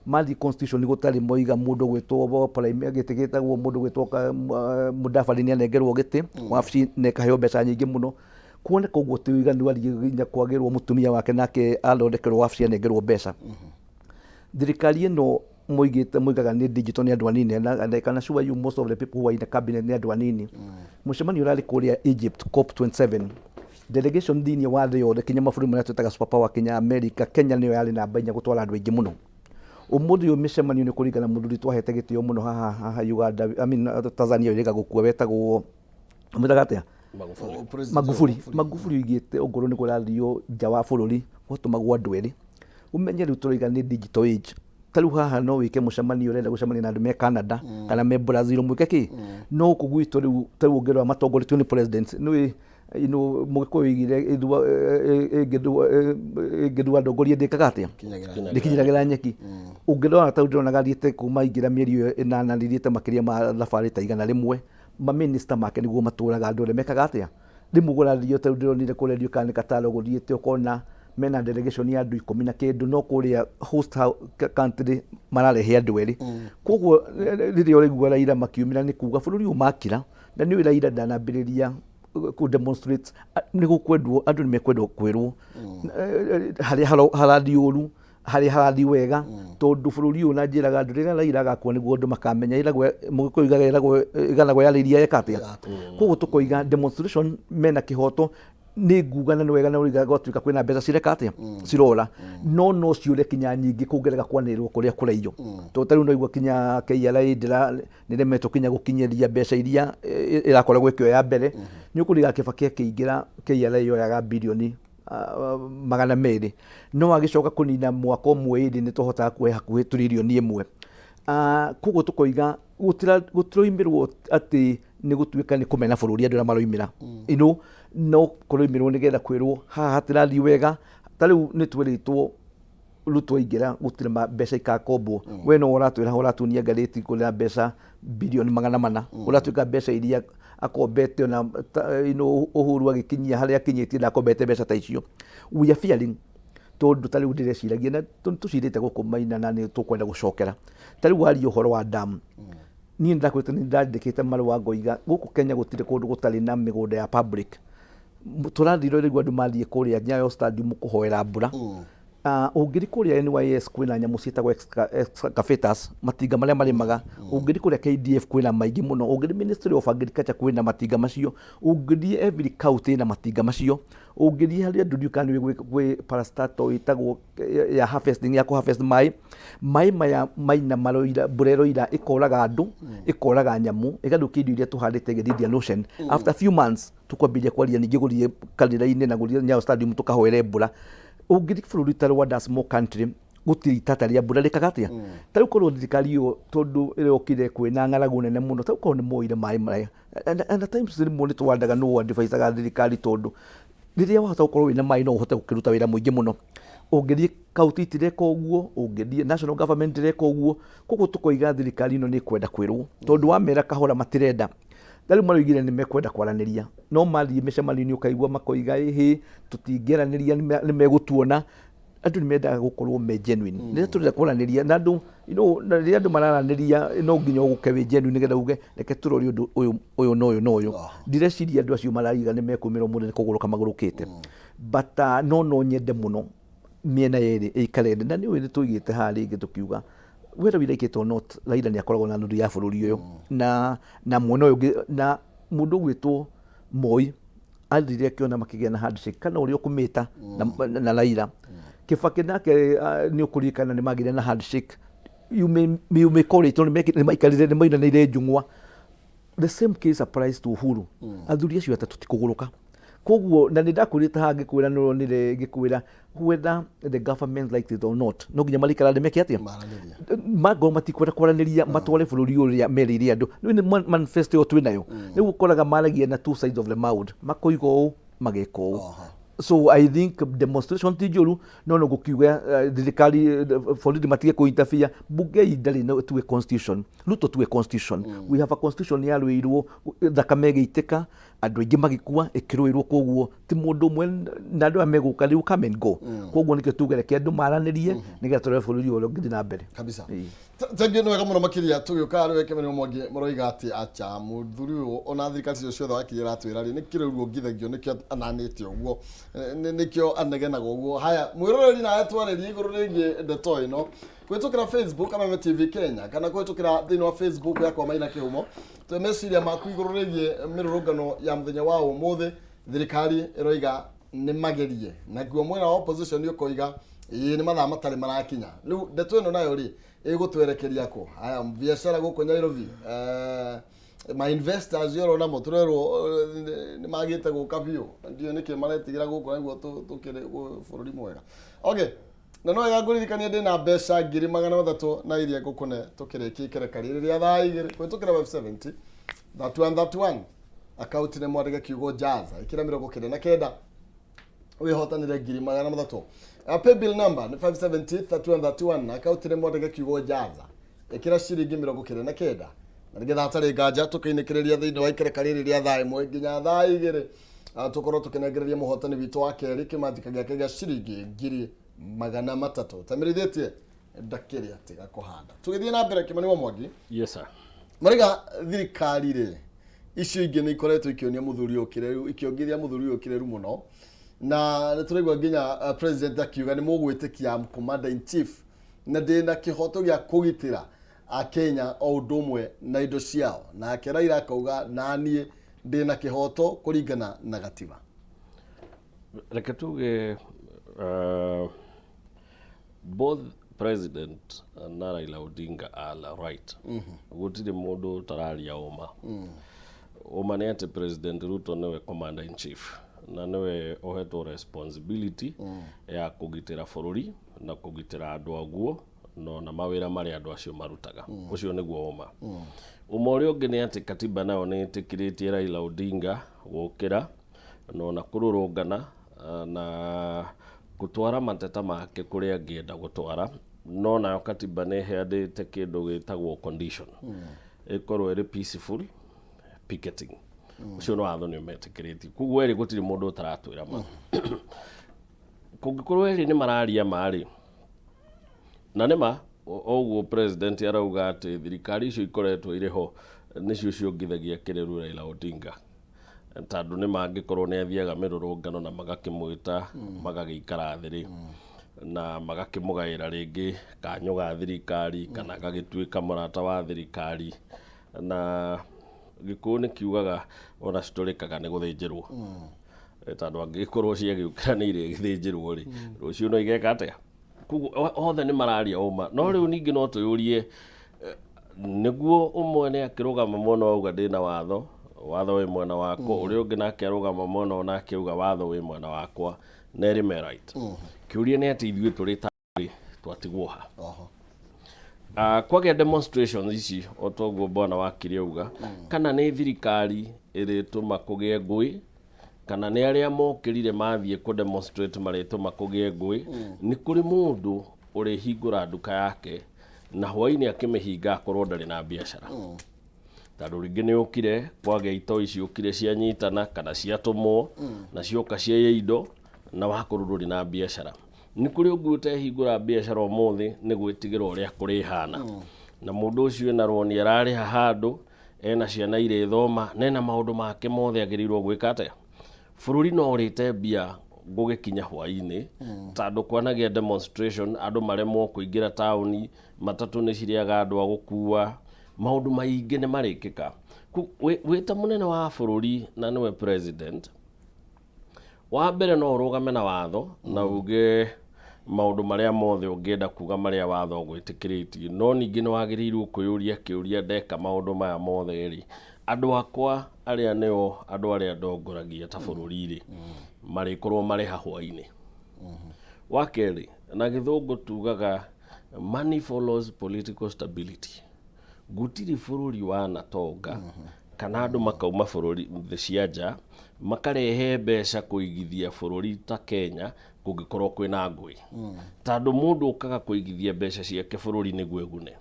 Mathiĩ constitution gũtarĩ moiga mũndũ gwĩtwo prime, gĩtĩ gĩtagwo mũndũ gwĩtwo Mudavadi nĩ anengerwo gĩtĩ, wabici na ĩkaheo mbeca nyingĩ mũno. Kuoneka ũguo ti ũiganu, athiĩ nginya kwagĩrwo mũtumia wake nake athondekerwo wabici anengerwo mbeca. Thirikari ĩno moigĩte moigaga nĩ digital, nĩ andũ anini, and I can assure you most of the people who are in the cabinet nĩ andũ anini. Mũcemanio ũrarĩ kũrĩa Egypt, COP27, delegation thĩinĩ wa thĩ yothe, kinya mabũrũri marĩa twĩtaga super power, kinya America, Kenya nĩyo yarĩ namba 4 gũtwara andũ aingĩ mũno. Ũmũthĩ ũyũ mĩcemanio nĩ kũringana mũthuri twahete gĩtĩo mũno haha haha Uganda, I mean, Tanzania, ĩrĩga gũkua, wetagwo mwĩtaga atĩa? President. Magufuli. Magufuli oigĩte ongorwo nĩ kũrathio nja wa bũrũri gwatũmagwo andũ erĩ. Ũmenye rĩu tũroiga nĩ digital age. Ta rĩu haha no wĩke mũcemanio, ũrenda gũcemania na andũ me Canada kana me Brazil, mwĩke kĩ no gũkũ gwitũ. Rĩu ta rĩu ũngĩrora matongoretio nĩ president nĩwĩ mũgĩkũyũ oigire ĩngĩthua ndongoria ndĩkaga atĩa? Ndĩkinyagĩra nyeki. Ũngĩrora ta rĩu ndĩronaga thiĩte kuma ingĩra mĩeri ĩyo 8, thiĩte makĩria ma thabarĩ ta 100. Maminista make nĩguo matũraga andũ arĩa mekaga atĩa rĩmwe gũrathio. Ta rĩu ndĩronire kũrĩa ndiũĩ kana nĩ Kataro gũthiĩte, ũkona mena delegation ya andũ 10 na kĩndũ, no kũrĩa host country mararehe andũ erĩ. Koguo rĩrĩa ũraigua Raila makiumĩra nĩ kuga bũrũri ũyũ makira, na nĩ ũĩ Raila ndanambĩrĩria kũ demonstrate, nĩ gũkwendwo andũ nĩ mekwendwo kwĩrwo harĩa harathiĩ ũru, harĩa harathiĩ wega, tondũ bũrũri ũyũ na njĩraga andũ rĩrĩa Raila agakua nĩguo andũ makamenya ĩragwo mũgĩkũyũ igaga ĩragwo ĩganagwo yarĩirie eka atĩa. Koguo tũkoiga demonstration mena kĩhoto, nĩ nguga na nĩ wega na ũiga gwatuĩka kwĩna mbeca cireka atĩa, cirora, no ciũre kinya nyingĩ kũngĩrega kwanĩrĩrwo kũrĩa kũraiyo, tondũ ta rĩu no igua kinya KRA ndĩra nĩremetwo kinya gũkinyĩria mbeca iria ĩrakoragwo ĩkĩoya mbere. Nĩ ũkũriga Kibaki akĩingĩra KRA yoyaga birioni 200, no agĩcoka kũnina mwaka ũmwe ĩrĩ nĩ tũhotaga kuoya hakuhĩ 1 trillion. Koguo tũkoiga gũtiroimĩrwo atĩ nĩ gũtuĩka nĩ kũmena bũrũri andũ arĩa maroimĩra ino, no kũroimĩrwo nĩgetha kwĩrwo haha hatirathiĩ wega. Ta rĩu nĩ twĩrĩtwo Ruto aingĩra gũtirĩ mbeca ikakombwo. We no ũratwĩra ũratunia ngathĩti kũrĩa mbeca birioni 400, ũratuĩka mbeca iria akombete ona Uhuru agĩkinyia harĩa akinyĩtie ndakombete mbeca ta icio. We are fearing, tondũ ta rĩu ndĩreciragia na tũcirĩte gũkũ Maina na nĩ tũkwenda gũcokera. Ta rĩu waria ũhoro wa damu, niĩ ndakwĩrĩte nĩ ndandĩkĩte marũa ngoiga gũkũ Kenya gũtirĩ kũndũ gũtarĩ na mĩgũnda ya public. Tũrathire rĩu andũ mathiĩ kũrĩa Nyayo Stadium kũhoera mbura. Ũngĩthiĩ kũrĩa NYS kwĩna nyamũ ciĩtagwo excavators, matinga marĩa marĩmaga. Ũngĩthiĩ kũrĩa KDF kwĩna maingĩ mũno. Ũngĩthiĩ Ministry of Agriculture kwĩna matinga macio. Ũngĩthiĩ every county ĩna matinga macio. Ũngĩthiĩ harĩa andũ ndiũĩ kana nĩũĩ gwĩ parastatal ĩtagwo ya harvesting, ya kũ harvest maĩ. Maĩ maya maina maroira, mbura ĩroira ĩkoraga andũ, ĩkoraga nyamũ, ĩgathũkia indo iria tũhandĩte ĩgĩthiĩ Indian Ocean. After few months tũkwambĩrĩria kwaria ningĩ gũthiĩ kanitha-inĩ na gũthiĩ Nyayo Stadium tũkahoere mbura. Ũngĩthiĩ bũrũri ta Rwanda, small country, gũtirĩ itata rĩa mbura rĩkaga atĩa. Ta rĩu korwo thirikari ĩyo tondũ ĩrokire kwĩna ng'aragu nene mũno, ta rĩu korwo nĩ moire maĩ maya. And at times rĩmwe nĩ twandaga nũ advisaga thirikari tondũ rĩrĩa wahota gũkorwo wĩna maĩ no ũhote gũkĩruta wĩra mũingĩ mũno. Ũngĩthiĩ kaunti itireka ũguo, ũngĩthiĩ national government ndĩreka ũguo, koguo tũkoiga thirikari ĩno nĩ ĩkwenda kwĩrwo, tondũ wamera kahora matirenda. Ta rĩu maroigire nĩ mekwenda kwaranĩria, no mathiĩ mĩcemanio-inĩ ũkaigua makoiga ĩhĩ, tũtingĩaranĩria nĩ megũtuona. Andũ nĩ mendaga gũkorwo me genuine. Rĩrĩa tũrenda kwaranĩria na andũ, you know, na rĩrĩa andũ mararanĩria no nginya ũke wĩ genuine nĩgetha uge reke tũrore ũndũ ũyũ, ũyũ na ũyũ na ũyũ. Ndireciria andũ acio maraiga nĩ mekumĩra ũmũthĩ nĩ kũgũrũka magũrũkĩte. But no nyende mũno mĩena yerĩ ĩikare thĩ. Na nĩ ũĩ nĩ tũigĩte haha rĩngĩ tũkiuga whether we like it or not, Raila nĩ akoragwo na nuthu ya bũrũri ũyũ. Na mwena ũyũ ũngĩ, na mũndũ ũgwĩtwo Moi athire akĩona makĩgĩa na handshake kana ũrĩa ũkũmĩta na Raila. Kibaki nake nĩ ũkũririkana nĩ magĩire na handshake. You may call it, tondũ nĩ maikarire, nĩ mainanĩire njũng'wa. The same case applies to Uhuru. Athuri acio atatũ ti kũgũrũka. Koguo na nĩ ndakwĩrĩte haha ngĩkwĩra nĩ ũronire ngĩkwĩra whether the government likes it or not, no nginya marĩikara thĩ meke atĩa? Maranĩrie. Mangorwo matikwenda kwaranĩria matware bũrũri ũrĩa merĩire andũ. Rĩu nĩ manifesto ĩyo twĩnayo. Rĩu ũkoraga maragia na two sides of the mouth, makoiga ũũ mageka ũũ. So I think demonstration ti njũru, no no gũkiuga thirikari borithi matige kũ interfere. Bunge ndarĩ na tuge constitution, Ruto tuge constitution. We have a constitution yarũĩirwo, thakame ĩgĩitĩka, andũ aingĩ magĩkua, ĩkĩrũĩrwo. Koguo ti mũndũ ũmwe na andũ aya megũka rĩu come and go. Koguo nĩkĩo tuge reke andũ maranĩrie nĩgetha tũrore bũrũri ũrĩa ũngĩthiĩ na mbere. Kabisa. Thengiũ, nĩ wega mũno makĩria. Tũgĩũka rĩu Kĩmani Mwangi, mũroiga atĩ acha mũthuri ũyũ ona thirikari icio ciothe wakiri aratwĩra rĩ, nĩkĩ rĩu ongithagio, nĩkĩo ananĩte ũguo, nĩkĩo anegenaga ũguo. Haya, mwĩroreri nawe twarĩrie igũrũ rĩgiĩ ndeto ĩno kũhĩtũkĩra Facebook Kameme TV Kenya kana kũhĩtũkĩra thĩinĩ wa Facebook yakwa Maina Kĩhumo. Twe meciria maku igũrũ rĩgiĩ mĩrũrũngano ya mũthenya wa ũmũthĩ. Thirikari ĩroiga nĩ magerie, naguo mwena wa opposition ũkoiga ĩĩ nĩ mathaa matarĩ marakinya. Rĩu ndeto ĩno nayo rĩ ĩgũtwerekeria kũ? Haya, biacara gũkũ Nairobi, ma investors oro namo tũrerwo nĩ magĩte gũka biũ. Ndiũĩ nĩkĩ maretigĩra gũkũ naguo tũkĩrĩ bũrũri mwega. Okay, na no wega ngũririkanie ndĩna mbeca 300,000 na iria ngũkũne tũkĩrĩkia ikereka rĩrĩ rĩa thaa 2 kũhĩtũkĩra 570 31 31. Akaunti nĩ mwandĩke kiugo jaza, ĩkĩra 99 wĩhotanĩre 300,000. Paybill number nĩ 570 31 31. Akaunti nĩ mwandĩke kiugo jaza, ĩkĩra ciringi 99, na nĩgetha hatarĩ nganja tũkĩinĩkĩrĩria thĩinĩ wa ikereka rĩrĩ rĩa thaa 1 nginya thaa 2, tũkorwo tũkĩnengereria mũhotani witũ wa kerĩ kĩmanjĩka gĩake gĩa ciringi 300,000. Tamĩrithĩtie ndakĩrĩ atiga kũhanda. Tũgĩthiĩ na mbere, Kĩmani wa Mwangi. Yes sir. Maraiga thirikari rĩ icio ingĩ nĩ ikoretwo ikĩonia mũthuri ũyũ kĩreru, ikĩongithia mũthuri ũyũ kĩreru mũno, na nĩ tũraigua nginya president akiuga nĩ mũgwĩtĩkia am commander in chief na ndĩna kĩhoto gĩa kũgitĩra akenya o ũndũ ũmwe na indo ciao. Nake Raila akauga naniĩ ndĩna kĩhoto kũringana na gatiba. Reke tuge both president na Raila Odinga are right. Gũtirĩ mũndũ ũtararia ũma. Ũma nĩ atĩ President Ruto nĩwe commander in chief na nĩwe ũhetwo responsibility ya kũgitĩra bũrũri na kũgitĩra andũ aguo no na mawĩra marĩa andũ acio marutaga. Ũcio nĩguo ũma. Ũma ũrĩa ũngĩ nĩ atĩ katiba nayo nĩ ĩtĩkĩrĩtie Raila Odinga gũkĩra na ona kũrũrũngana na gũtwara mateta make kũrĩa angĩenda gũtwara, no nayo katiba nĩ ĩheanĩte kĩndũ gĩtagwo condition, ĩkorwo ĩrĩ peaceful picketing. Ũcio nĩ watho nĩ ũmetĩkĩrĩtie. Koguo erĩ gũtirĩ mũndũ ũtaratwĩra ma. Kũngĩkorwo erĩ nĩ mararia ma rĩ, na nĩ ma o ũguo president arauga atĩ thirikari icio ikoretwo irĩ ho nĩcio ciongithagia kĩrĩru Raila Odinga, tondũ nĩ mangĩkorwo nĩ athiaga mĩrũrũngano na magakĩmwĩta magagĩikara thĩ rĩ. Na magakĩmũgaĩra rĩngĩ kanyũ ga thirikari kana agagĩtuĩka mũrata wa thirikari. Na Gĩkũyũ nĩ kiugaga ona citũrĩkaga nĩ gũthĩnjĩrwo. Tondũ angĩgĩkorwo ciagĩũkĩra nĩ irĩgĩthĩnjĩrwo rĩ, rũciũ no igeka atĩa? Koguo othe nĩ mararia ũma. No rĩu ningĩ no twĩyũrie, nĩguo ũmwe nĩ akĩrũgama mwena ũyũ auga ndĩna watho, watho wĩ mwena wakwa, ũrĩa ũngĩ nake arũgama mwena ũyũ nake auga watho wĩ mwena wakwa, na erĩ me right. Kĩũria nĩ atĩ ithuĩ tũrĩ ta rĩ, twatigwo ha? Kwagĩa demonstrations ici o toguo bwana wakiri auga, kana nĩ thirikari ĩrĩtũma kũgĩe ngũĩ, kana nĩ arĩa mokĩrire mathiĩ kũ demonstrate marĩtũma kũgĩe ngũĩ, nĩ kũrĩ mũndũ ũrĩhingũra nduka yake na hwainĩ akĩmĩhinga akorwo ndarĩ na biacara. Tondũ rĩngĩ nĩ ũkire kwagĩa itoi ciũkire cianyitana kana ciatũmwo na cioka ciaiya indo na wakorwo ndũrĩ na biacara. Nĩ kũrĩ ũngĩ ũtehingũra biacara ũmũthĩ nĩ gwĩtigĩra ũrĩa kũrĩhana. Na mũndũ ũcio ena roni ararĩha handũ, ena ciana irĩthoma, na ena maũndũ make mothe agĩrĩirwo gwĩka atĩa? Bũrũri no ũrĩte mbia gũgĩkinya hwainĩ, tondũ kwanagĩa demonstration, andũ maremwo kũingĩra taũni, matatũ nĩ cirĩaga andũ a gũkua, maũndũ maingĩ nĩ marĩkĩka. Wĩ ta mũnene wa bũrũri na nĩwe president, wa mbere no ũrũgame na watho na uge maũndũ marĩa mothe ũngĩenda kuga marĩa watho ũgwĩtĩkĩrĩtie, no ningĩ nĩ wagĩrĩirwo kwĩyũria kĩũria, ndeka maũndũ maya mothe rĩ, andũ akwa arĩa nĩo andũ arĩa ndongoragia ta bũrũri rĩ, marĩkorwo marĩ ha hwainĩ? Wa kerĩ, na Gĩthũngũ tugaga money follows political stability. Gũtirĩ bũrũri wanatonga kana andũ makauma bũrũri thĩ cia nja makarehe mbeca kũigithia bũrũri ta Kenya kũngĩkorwo kwĩna ngũĩ. Tondũ mũndũ ũkaga kũigithia mbeca ciake bũrũri nĩguo egune.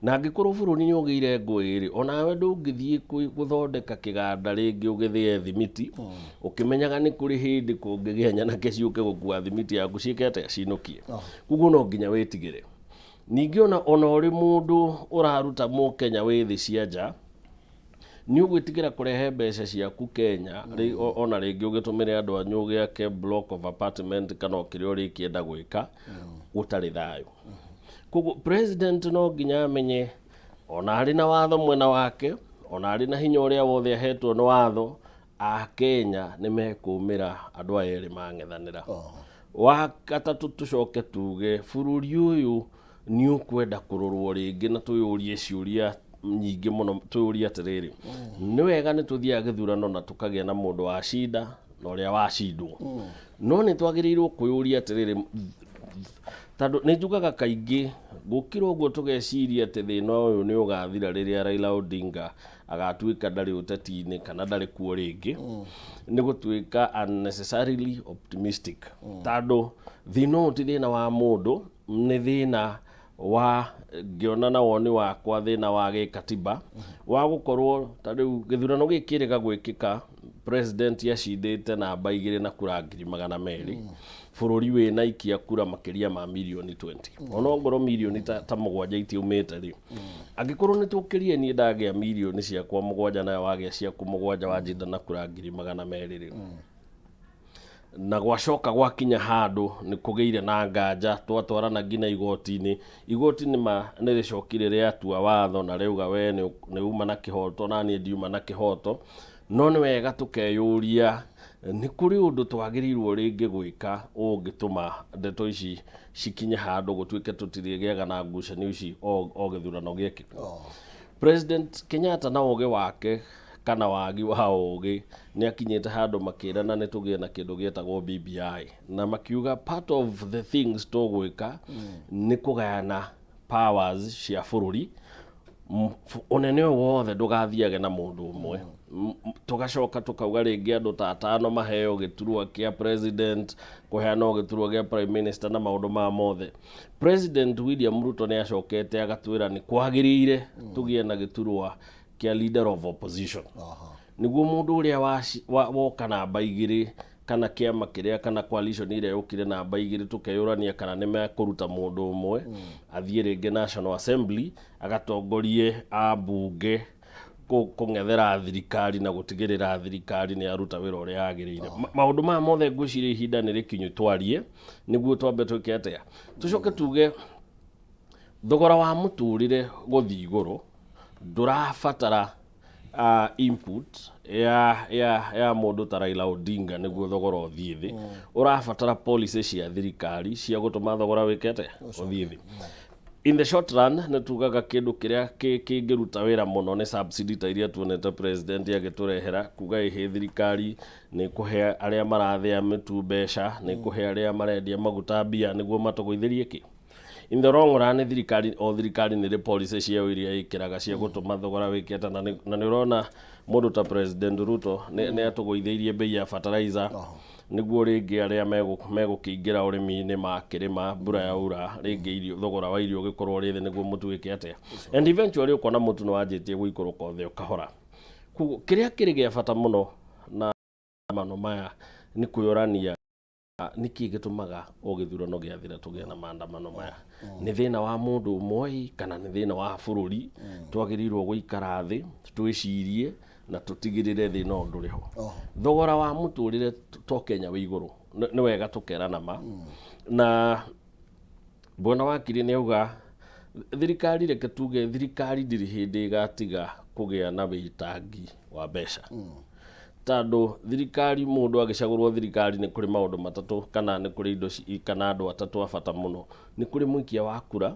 Na angĩkorwo bũrũri nĩ ũgĩire ngũĩ rĩ, onawe ndũngĩthiĩ gũthondeka kĩganda rĩngĩ ũgĩthĩe thimiti, ũkĩmenyaga nĩ kũrĩ hĩndĩ kũngĩgĩa nyanake ciũke gũkua thimiti yaku ciĩke atĩa, cinũkie. Koguo no nginya wĩtigĩre. Ningĩ ona ũrĩ mũndũ ũraruta mũkenya wĩ thĩ cia nja, nĩ ũgwĩtigĩra kũrehe mbeca ciaku Kenya, ona rĩngĩ ũgĩtũmĩre andũ anyu ũgĩake block of apartment kana o kĩrĩa ũrĩkĩenda gwĩka, gũtarĩ thayũ. Koguo president no nginya amenye ona arĩ na watho mwena wake, ona arĩ na hinya ũrĩa wothe ahetwo nĩ watho, Akenya nĩ mekũmĩra andũ aya erĩ mang'ethanĩra. Wa gatatũ, tũcoke tuge bũrũri ũyũ nĩ ũkwenda kũrorwo rĩngĩ na twĩyũrie ciũria nyingĩ mũno. Twĩyũrie atĩrĩrĩ, nĩ wega nĩ tũthiaga gĩthurano na tũkagĩa na mũndũ wacinda na ũrĩa wacindwo, no nĩ twagĩrĩirwo kwĩyũria atĩrĩrĩ, tondũ nĩ njugaga kaingĩ gũkĩra ũguo tũgeciria atĩ thĩna ũyũ nĩ ũgathira rĩrĩa Raila Odinga agatuĩka ndarĩ ũteti-inĩ kana ndarĩ kuo rĩngĩ, nĩ gũtuĩka unnecessarily optimistic, tondũ thĩna ũyũ ti thĩna wa mũndũ, nĩ thĩna wa, ngĩona na woni wakwa, thĩna wa gĩkatiba wa gũkorwo ta rĩu gĩthurano gĩkĩ kĩrĩga gwĩkĩka, president acindĩte namba 2 na kura 200,000, bũrũri wĩna ikia kura makĩria ma mirioni 20, ona ongorwo mirioni ta 7 itiumĩte rĩ, angĩkorwo nĩ tũkĩrie, niĩ ndagĩa mirioni ciakwa 7 nawe wagĩa ciaku 7, wanjinda na kura 200,000 rĩ, na gwacoka gwakinya handũ nĩ kũgĩire na nganja, twatwarana nginya igoti-inĩ, igoti nĩ ma nĩ rĩcokire rĩatua watho na rĩauga we nĩ uma na kĩhoto na niĩ ndiuma na kĩhoto. No nĩ wega tũkeyũria nĩ kũrĩ ũndũ twagĩrĩirwo rĩngĩ gwĩka ũngĩtũma ndeto ici cikinye handũ gũtuĩke tũtirĩgĩaga na ngucanio ici o gĩthurano gĩekĩkwo. President Kenyatta na ũgĩ wake kana wagi wa ũgĩ nĩ akinyĩte handũ makĩrana nĩ tũgĩe na kĩndũ gĩetagwo BBI, na makiuga part of the things tũgwĩka nĩ kũgayana powers cia bũrũri, ũnene ũyũ wothe ndũgathiage na mũndũ ũmwe. Tũgacoka tũkauga rĩngĩ andũ ta atano maheo gĩturwa kĩa president, kũheanwo gĩturwa gĩa prime minister na maũndũ maya mothe. President William Ruto nĩ acokete agatwĩra nĩ kwagĩrĩire tũgĩe na gĩturwa kĩa leader of opposition, nĩguo mũndũ ũrĩa woka namba 2 kana kĩama kĩrĩa kana coalition ĩrĩa yũkire namba 2, tũkeyũrania kana nĩ mekũruta mũndũ ũmwe athiĩ rĩngĩ National Assembly agatongorie ambunge. Kũng'ethera thirikari na gũtigĩrĩra thirikari nĩ yaruta wĩra ũrĩa yagĩrĩire. Maũndũ maya mothe ngwĩciria ihinda nĩ rĩkinyu twarie, nĩguo twambe twĩke atĩa, tũcoke tuge thogora wa mũtũrĩre gũthiĩ igũrũ ndũrabatara input ya mũndũ ta Raila Odinga nĩguo thogora ũthiĩ thĩ. Ũrabatara policy cia thirikari cia gũtũma thogora wĩke atĩa, ũthiĩ thĩ. In the short run, nĩ tugaga kĩndũ kĩrĩa kĩngĩruta wĩra mũno nĩ subsidy ta iria tuonete president agĩtũrehera, kuga ĩhĩ thirikari nĩ kũhe arĩa marathĩa mĩtu mbeca, nĩ kũhe arĩa marendia maguta mbia nĩguo matũgũithĩrie kĩ. In the long run, thirikari o thirikari nĩ ĩrĩ policy ciayo iria ĩkĩraga cia gũtũma thogora wĩke atĩa, na nĩ ũrona mũndũ ta President Ruto nĩ atũgũithĩirie bei ya fertilizer nĩguo rĩngĩ arĩa megũkĩingĩra ũrĩmi-inĩ makĩrĩma mbura yaura rĩngĩ irio, thogora wa irio ũgĩkorwo ũrĩ thĩ nĩguo mũtu wĩke atĩa, and eventually ũkona mũtu nĩ wanjĩtie gũikũrũka o thĩ o kahora. Koguo kĩrĩa kĩrĩ gĩa bata mũno na maandamano maya nĩ kwĩyũrania nĩkĩ gĩtũmaga o gĩthurano gĩathira tũgĩe na maandamano maya. Nĩ thĩna wa mũndũ ũmwe kana nĩ thĩna wa bũrũri? Twagĩrĩirwo gũikara thĩ twĩcirie na tũtigĩrĩre thĩna ũyũ ndũrĩ ho. Thogora wa mũtũrĩre to Kenya wĩ igũrũ, nĩ wega tũkerana ma. Na Bwana Wakiri nĩ auga thirikari, reke tuge thirikari ndĩrĩ hĩndĩ ĩgatiga kũgĩa na wĩitangi wa mbeca. Tondũ thirikari, mũndũ agĩcagũrwo thirikari nĩ kũrĩ maũndũ matatũ kana nĩ kũrĩ indo kana andũ atatũ a bata mũno. Nĩ kũrĩ mũikia wa kura,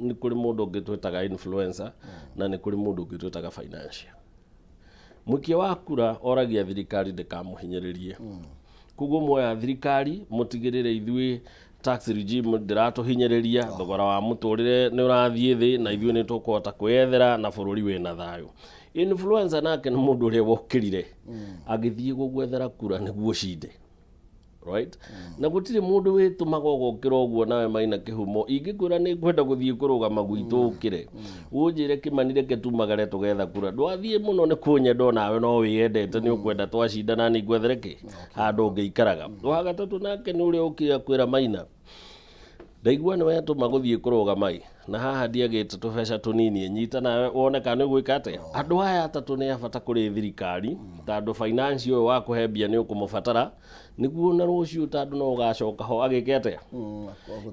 nĩ kũrĩ mũndũ ũngĩ twĩtaga influencer, na nĩ kũrĩ mũndũ ũngĩ twĩtaga financier. Mũikia wa kura oragia thirikari ndĩkamũhinyĩrĩrie. Koguo muoya thirikari mũtigĩrĩre ithuĩ tax regime ndĩratũhinyĩrĩria, thogora wa mũtũrĩre nĩ ũrathiĩ thĩ na ithuĩ nĩ tũkũhota kwĩyethera na bũrũri wĩna thayũ. Influencer nake nĩ mũndũ ũrĩa wokĩrire agĩthiĩ gũgwethera kura nĩguo ũcinde. Right? Na gũtirĩ mũndũ wĩtũmaga ũgokĩra ũguo nawe Maina Kĩhumo. Ingĩkwĩra nĩ ngwenda gũthiĩ kũrũgama gwitũ ũkĩre, ũnjĩre Kĩmani reke tumagare tũgetha kura. Ndwathiĩ mũno nĩ kũnyenda onawe no wĩyendete nĩ ũkwenda twacindana niĩ ngwethere kĩ? Handũ ũngĩikaraga. Wa gatatũ nake nĩ ũrĩa ũkire akwĩra Maina, ndaigua nĩ wetũma gũthiĩ kũrũgama ĩ, na haha ndiagĩte tũbeca tũnini, nyita nawe wone kana nĩ ũgwĩka atĩa. Andũ aya atatũ nĩ a bata kũrĩ thirikari, tondũ finance ũyũ wa kũhe mbia nĩ ũkũmũbatara, nĩguo na rũciũ tondũ no ũgacoka ho agĩke atĩa.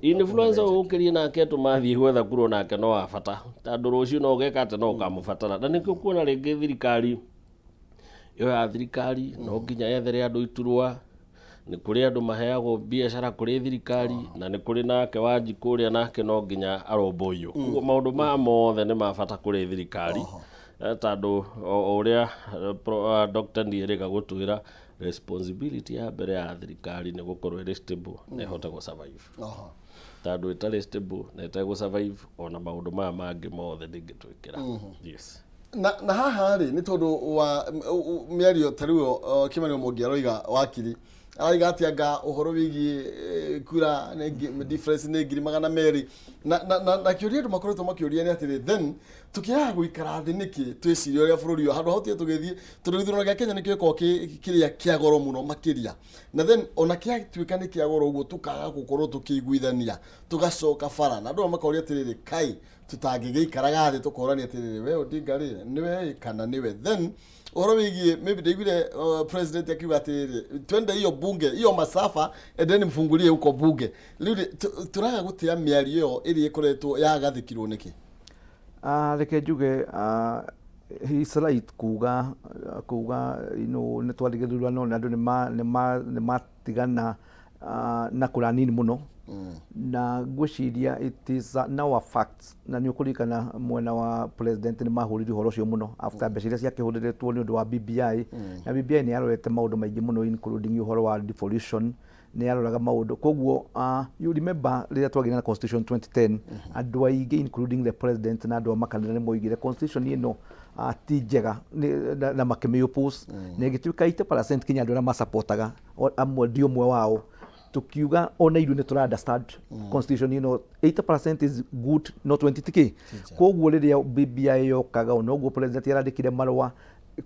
Influencer ũyũ ũkĩrie nake atũma athiĩ gwetha kura nake no wa bata, tondũ rũciũ no ũgeka atĩa, no ũkamũbatara. Na nĩkĩo ũkuona rĩngĩ thirikari ĩyo ya thirikari no nginya yethere andũ iturwa, nĩ kũrĩ andũ maheagwo biacara kũrĩ thirikari, na nĩ kũrĩ nake Wanjikũ ũrĩa nake no nginya arũmbũiyo. Koguo maũndũ maya mothe nĩ ma bata kũrĩ thirikari, tondũ o ũrĩa Dr. Ndiĩrĩga gũtwĩra responsibility ya mbere ya thirikari nĩ gũkorwo ĩrĩ stable na ĩhote gũ survive. Tondũ ĩtarĩ stable na ĩtegũ survive, ona maũndũ maya mangĩ mothe ndĩngĩtwĩkĩra. Yes. Na haha rĩ, nĩ tondũ wa mĩario ta rĩu Kĩmani Mũngĩ aroiga, wakiri araiga atĩ anga ũhoro wĩgiĩ kura nĩ difference nĩ 200,000, na kĩũria andũ makoretwo makĩũria nĩ atĩrĩ, then tũkĩaga gũikara thĩ nĩkĩ twĩcirie ũrĩa bũrũri ũyũ handũ hau tũgĩthiĩ, tondũ gĩthurano gĩa Kenya nĩkĩo gĩkoragwo kĩ kĩrĩa kĩa goro mũno makĩria, na then ona kĩatuĩka nĩ kĩa goro ũguo tũkaga gũkorwo tũkĩiguithania, tũgacoka bara na andũ amwe makoria atĩrĩrĩ, kai tutangĩgĩikaraga thĩ tũkorania atĩrĩrĩ, we Odinga rĩ, nĩwe kana nĩwe? Then ũhoro wĩgiĩ maybe ndaiguire president akiuga atĩrĩrĩ, twende hiyo bunge, hiyo masafa, endeni mfungulie huko bunge. Rĩu rĩ, tũraga gũtĩa mĩario ĩyo ĩrĩa ĩkoretwo yagathĩkirwo nĩkĩ? Reke njuge he is right kuga nĩ twathiĩ gĩthurano na andũ nĩ matigana na kura nini mũno, na ngwĩciria it is now a fact. Na nĩ ũkũririkana mwena wa president nĩ mahũrire ũhoro ũcio mũno after mbeca iria ciakĩhũthĩrĩtwo nĩ ũndũ wa BBI, na BBI nĩ yarorete maũndũ maingĩ mũno, including ũhoro wa devolution, nĩ yaroraga maũndũ. Koguo you remember rĩrĩa twagĩire na constitution 2010, andũ aingĩ including the president na andũ a makanitha nĩ moigire constitution ĩno ti njega na makĩmĩ oppose, na ĩgĩtuĩka 80% kinya andũ arĩa masapotaga, amwe ndi ũmwe wao, tukiuga ona ithuĩ nĩ tũra understand constitution ĩno, 80% is good no 20 tikĩ. Koguo rĩrĩa BBI yokaga, ona ũguo president arandĩkire marũa,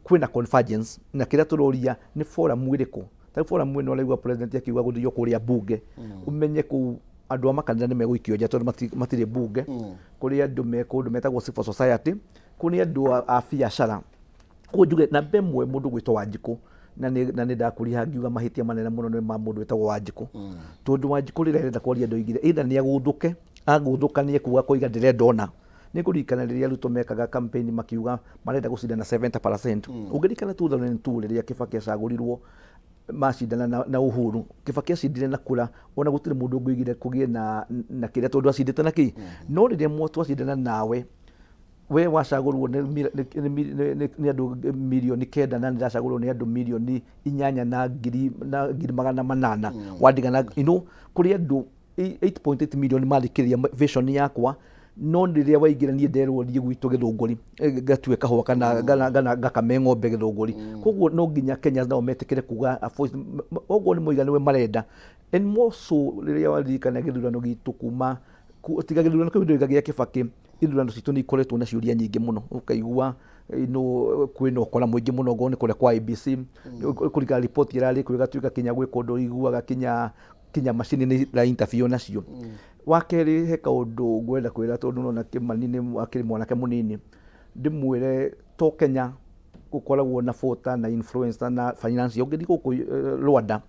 kwĩna convergence, na kĩrĩa tũroria nĩ forum ĩrĩkũ. Ta rĩu forum ĩno ũraigua president akiuga gũthiĩ kũrĩa bunge, ũmenye kũu andũ a makanitha nĩ megũikio nja tondũ matirĩ bunge. Kũrĩ andũ me kũndũ metagwo civil society, kũrĩ andũ a biacara. Koguo njuge namba ĩmwe mũndũ gwĩtwo Wanjikũ na nĩ na nĩ ndakũriha ngiuga mahĩtia manene mũno nĩ ma mũndũ wĩtagwo Wanjikũ. Tondũ Wanjikũ rĩrĩa arenda kwaria ndoigire either nĩ agũthũke, agũthũka nĩ ekuga koiga ndĩrenda ũna. Nĩ ngũririkana rĩrĩa Ruto mekaga campaign makiuga marenda gũcindana 70%. Ũngĩririkana 2002 rĩrĩa Kibaki acagũrirwo macindana na Uhuru, Kibaki acindire na kura ona gũtirĩ mũndũ ũngĩoigire kũgĩe na kĩrĩa tondũ acindĩte na kĩ. No rĩrĩa twacindana nawe we wacagũrwo nĩ andũ 9 million na nĩndacagũrwo nĩ andũ 8 million na 800,000 wandigana kũrĩ andũ 8.8 million mathikĩrĩria vision yakwa, no rĩrĩa waingĩra niĩ nderwo thiĩ gwitũ Gĩthũngũri ngatue kahũa kana ngakame ng'ombe Gĩthũngũri. Koguo no nginya Kenyans nao metĩkĩre kuga a voice oguo nĩ moiga nĩwe marenda. And more so rĩrĩa waririkana gĩthurano gitũ kuma tiga gĩthurano kĩu ndĩroiga gĩa Kibaki, ithurano citũ nĩ ikoretwo na ciũria nyingĩ mũno, ũkaigua kwĩna ũkora mũingĩ mũno ngorwo nĩ kũrĩa kwa IEBC kũringana riboti ĩrarĩ kuo, ĩgatuĩka kinya gwĩ kũndũ ũiguaga kinya macini nĩ ira interfere nacio. Wa kerĩ, he kaũndũ ngwenda kwĩra tondũ nona Kĩmani nĩ akĩrĩ mwanake mũnini, ndĩmwĩre to Kenya gũkoragwo na voter na influencer na financier. Ũngĩthiĩ gũkũ Rwanda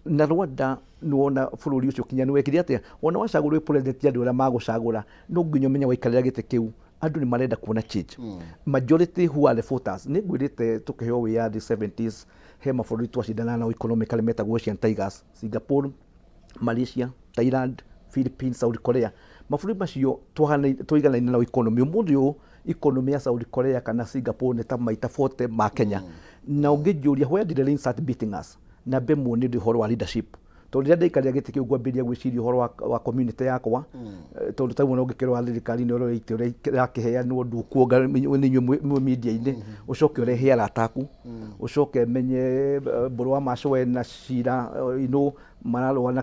na Rwanda nĩwona bũrũri ũcio kinya nĩwekire atĩa, wona wacagũrwo wĩ president, andũ arĩa magũcagũra no nginya ũmenye waikarĩra gĩtĩ kĩu andũ nĩ marenda kuona change. Majority who are the voters, nĩ ngwĩrĩte tũkĩheo wĩyathi 70s he mabũrũri twacindanaga nao economically metagwo Asian Tigers: Singapore, Malaysia, Thailand, Philippines, South Korea. Mabũrũri macio twaiganaine nao economy. Ũmũthĩ ũyũ economy ya South Korea kana Singapore nĩ ta maita 40 ma Kenya. Na ũngĩnjũria where did the rain start beating us, namba ĩmwe nĩ ũhoro wa leadership, tondũ rĩrĩa ndaikarĩra gĩtĩ kĩu ngwambĩrĩria gwĩciria ũhoro wa community yakwa, tondũ ta rĩu ũngĩkĩrora thirikari-inĩ ũrore itĩ ũrĩa ĩrakĩheanwo ndũkuonga nĩ inyuĩ mwĩ media-inĩ, ũcoke ũrehe arata aku, ũcoke menye Mbũrũ wa Macoe na Cira mararũa na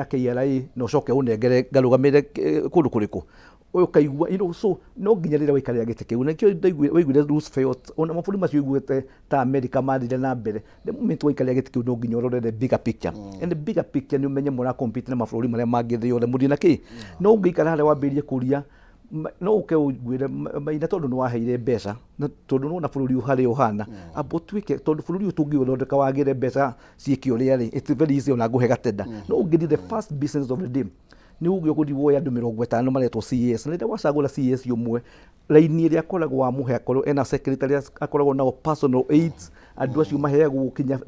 KRA, na ũcoke ũnengere ngarũgamĩrĩre kũndũ kũrĩkũ ũkaigua so no nginya rĩrĩa waikarĩra gĩtĩ kĩu na nĩkĩo waiguire Roosevelt ona mabũrũri macio ũiguĩte ta America mathire na mbere. The moment waikarĩra gĩtĩ kĩu no nginya ũrore the bigger picture, and the bigger picture nĩ ũmenye mũra compete na mabũrũri marĩa mangĩ thĩ yothe mũthiĩ na kĩ. No ũngĩikara harĩa wambĩrĩrie kũria no ũke ũnguĩre Maina tondũ nĩ waheire mbeca na tondũ nĩwona bũrũri ũyũ harĩa ũhana, amba ũtuĩke tondũ bũrũri ũyũ tũngĩũthondeka wagĩre mbeca ciĩke ũrĩa rĩ, it's very easy ona ngũhe gatenda. No ũngĩthiĩ the first business of the day nĩ ũgĩ ũgũthiĩ woe andũ 50 maretwo CAS, na rĩrĩa wacagũra CAS ũmwe raini ĩrĩa akoragwo wamũhe akorwo ena secretary, akoragwo nao personal aides, andũ acio maheagwo kinya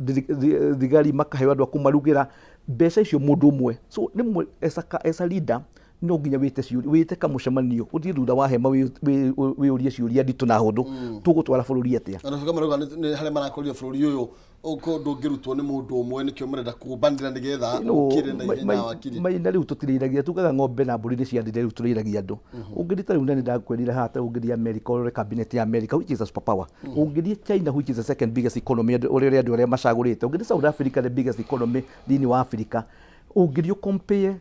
thigari, makaheo andũ a kũmarugĩra mbeca icio mũndũ ũmwe. So rĩmwe as a leader no nginya wĩte ciũria, wĩte kamũcemanio, ũthiĩ thutha wa hema wĩyũrie ciũria nditũ na hũthũ: tũgũtwara bũrũri atĩa? Andũ Afrika marauga nĩ harĩa marakorire bũrũri ũyũ ndũngĩrutwo nĩ mũndũ ũmwe, nĩkĩo marenda kũmbanĩra nĩgetha ũkĩre na ihenya wakiri. Maina rĩu tũtirĩithagia, tugaga ng'ombe na mbũri nĩ ciathire, rĩu tũrĩithagia andũ. Ũngĩthiĩ ta rĩu na nĩ ndakwĩrire haha, ta ũngĩthiĩ America ũrore cabinet ya America, which is a super power, ũngĩthiĩ China, which is the second biggest economy, ũrĩa andũ arĩa macagũrĩte, ũngĩthiĩ South Africa, the biggest economy thĩinĩ wa Africa, ũngĩthiĩ ũcompare,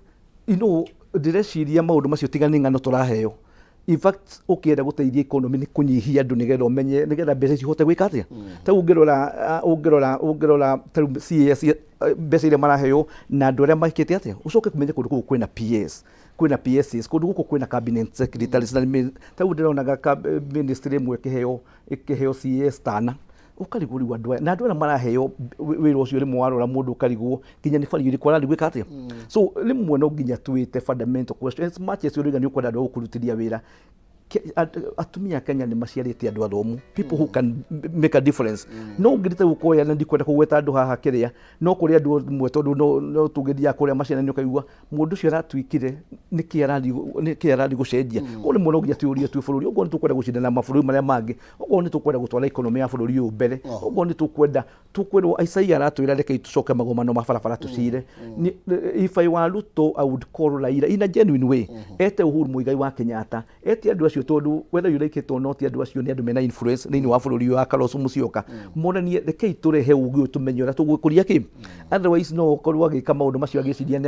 ndĩreciria maũndũ macio tiga nĩ ng'ano tũraheo. In fact, ũkĩenda gũteithia economy nĩ kũnyihia andũ nĩgetha ũmenye nĩgetha mbeca icio ihote gwĩka atĩa. Ta rĩu ũngĩrora ta rĩu CAS mbeca iria maraheo na andũ arĩa maikĩte atĩa, ũcoke kũmenye kũndũ kũu kwĩna PS, kwĩna PSs, kũndũ gũkũ kwĩna cabinet secretaries na ta rĩu ndĩronaga ministry ĩmwe ĩkĩheo CAS tana, ũkarigwo rĩu andũ aya na andũ arĩa maraheo wĩra ũcio. Rĩmwe warora mũndũ ũkarigwo nginya nĩ bari ĩrĩkũ arathiĩ gwĩka atĩa. So rĩmwe no nginya twĩte fundamental question. As much as ũrauga nĩ ũkwenda andũ a gũkũrutithia wĩra, atumia a Kenya nĩ maciarĩte andũ athomu, people who can make a difference. No ũngĩrĩte gũkoya na ndikwenda kũgweta andũ haha kĩrĩa, no kũrĩ andũ amwe tondũ no tũngĩthiaga kũrĩa maciana ũkaigua mũndũ ũcio aratuĩkire nĩkĩ arathiĩ gũcenjia. Koguo rĩmwe no nginya twĩyũrie twĩ bũrũri okorwo nĩ tũkwenda gũcindana na mabũrũri marĩa mangĩ, okorwo nĩ tũkwenda gũtwara economy ya bũrũri ũyũ mbere, okorwo nĩ tũkwenda tũkwĩrwo Isaiah aratwĩra rekei tũcoke magomano ma barabara tũcire. If I were Ruto, I would call Raila in a genuine way, ete Uhuru Muigai wa Kenyatta, ete andũ acio, tondũ whether you like it or not andũ acio nĩ andũ mena influence thĩinĩ wa bũrũri ũyũ wa Kalonzo Musyoka, monanie rekei tũrehe ũgĩ ũyũ tũmenye ũrĩa tũgũkũria kĩ. Otherwise no ũkorwo agĩka maũndũ macio agĩciria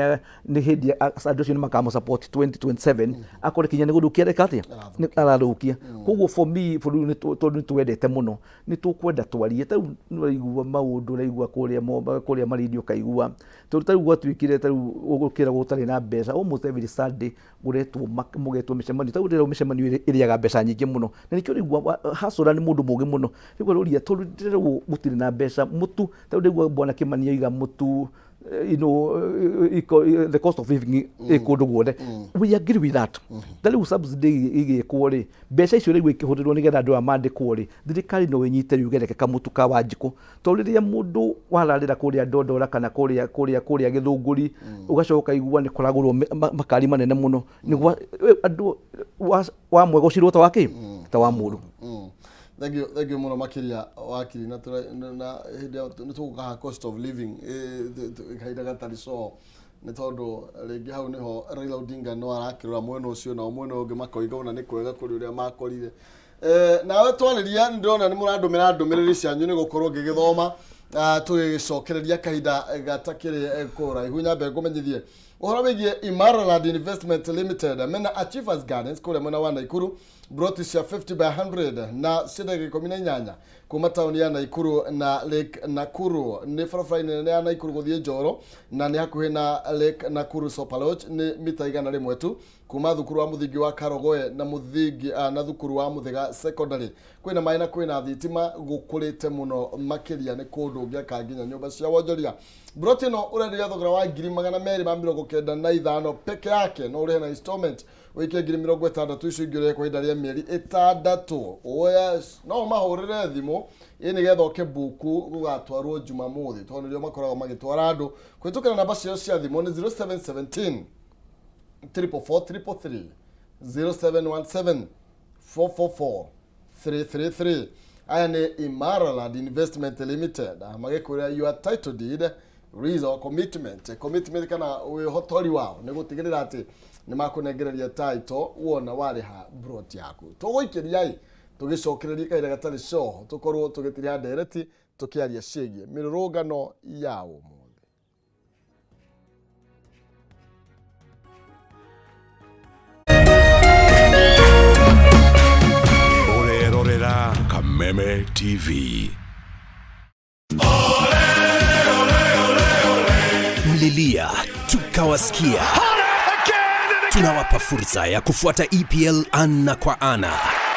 nĩ hĩndĩ andũ acio nĩ makamũ support 2027, akore kinya nĩ gũthũkia areka atĩa, nĩ arathũkia. Koguo for me, bũrũri ũyũ tondũ nĩ twendete mũno, nĩ tũkwenda twarie. Ta rĩu nĩ ũraigua maũndũ ũraigua kũrĩa kũrĩa marindi, ũkaigua tondũ ta rĩu gwatuĩkire ta rĩu ũgũkĩra gũtarĩ na mbeca, almost every Sunday gũretwo mũgetwo mĩcemanio. Ta rĩu ndĩrona mĩcemanio ĩrĩ Ĩrĩaga mbeca nyingĩ mũno, na nĩkĩo rĩu hasũra nĩ mũndũ mũgĩ mũno. Rĩu aroria tondũ ndĩrerwo gũtirĩ na mbeca mũtu, tondũ ndĩgua bwana Kĩmani oiga mũtu, the cost of living ĩ kũndũ guothe. We agree with that. Ta rĩu subsidy ĩgĩkwo rĩ, mbeca icio rĩu ikĩhũthĩrwo nĩgetha andũ aya mandĩkwo rĩ, thirikari no ĩnyite yuge reke kamũtu ka Wanjikũ, tondũ rĩrĩa mũndũ wararĩra kũrĩa Ndondora kana kũrĩa Gĩthũngũri, ũgacoka igua nĩ kũragũrwo makari manene mũno nĩ andũ wa mwega ũcirwo ta wa kĩ ta wa mũru. Thank you, thank you mũno makĩria wakiri, na na hĩndĩ ĩyo nĩ tũgũkaha cost of living kahinda gatarĩ coho, nĩ tondũ rĩngĩ hau nĩho Raila Odinga no arakĩrora mwena ũcio, nao mwena ũngĩ makoiga ona nĩ kwega kũrĩ ũrĩa makorire. Nawe twarĩria, nĩ ndĩrona nĩ mũrandũmĩra ndũmĩrĩri cianyu, nĩ gũkorwo ngĩgĩthoma. Tũgĩgĩcokereria kahinda gatakĩrĩ kũraihu, nyambe ngũmenyithie ũhoro wĩgiĩ Imaraland Investment Limited mena Achievers Gardens kũrĩa mwena wa Naikuru, broti cia 50 by 100 na cia ndagĩka 18 kuma taũni ya Naikuru na Lake Nakuru. Nĩ barabara-inĩ nene ya Naikuru gũthiĩ Njoro, na nĩ hakuhĩ na Lake Nakuru Super Lodge. Nĩ mita 100 tu kuma thukuru wa mũthingi wa Karogoe na mũthingi na thukuru wa Mũthĩga Secondary. Kwĩna maĩ na kwĩna thitima. Gũkũrĩte mũno makĩria, nĩ kũndũ ũngĩaka nginya nyũmba cia wonjoria. Broti ĩno ũrenderio thogora wa 295,000 peke yake. No ũrĩhe na installment, ũikie 60,000, icio ingĩ ũrĩhe kwa ihinda rĩa mĩeri 6. Oh yes, no ũmahũrĩre thimũ ĩ nĩgetha ũke buku gũgatwarwo Jumamothi, tondũ nĩrĩo makoragwo magĩtwara andũ. Kũhĩtũkĩra namba ciao cia thimũ nĩ 0717 444 333, 0717 444 333. Aya nĩ Imaraland Investment Limited magĩkwĩra your title deed is our commitment. Commitment kana wĩhotori wao nĩ gũtigĩrĩra atĩ nĩ makũnengereria title wona warĩha brot yaku. Tũgũikĩria ĩ tũgĩcokereria kahinda gatarĩ coho, tũkorwo tũgĩtiriha ndereti tũkĩaria ciĩgiĩ mĩrũrũngano ya ũmũthĩ. Ũrerorera Kameme TV. Mlilia tukawasikia. Tunawapa fursa ya kufuata EPL ana kwa ana.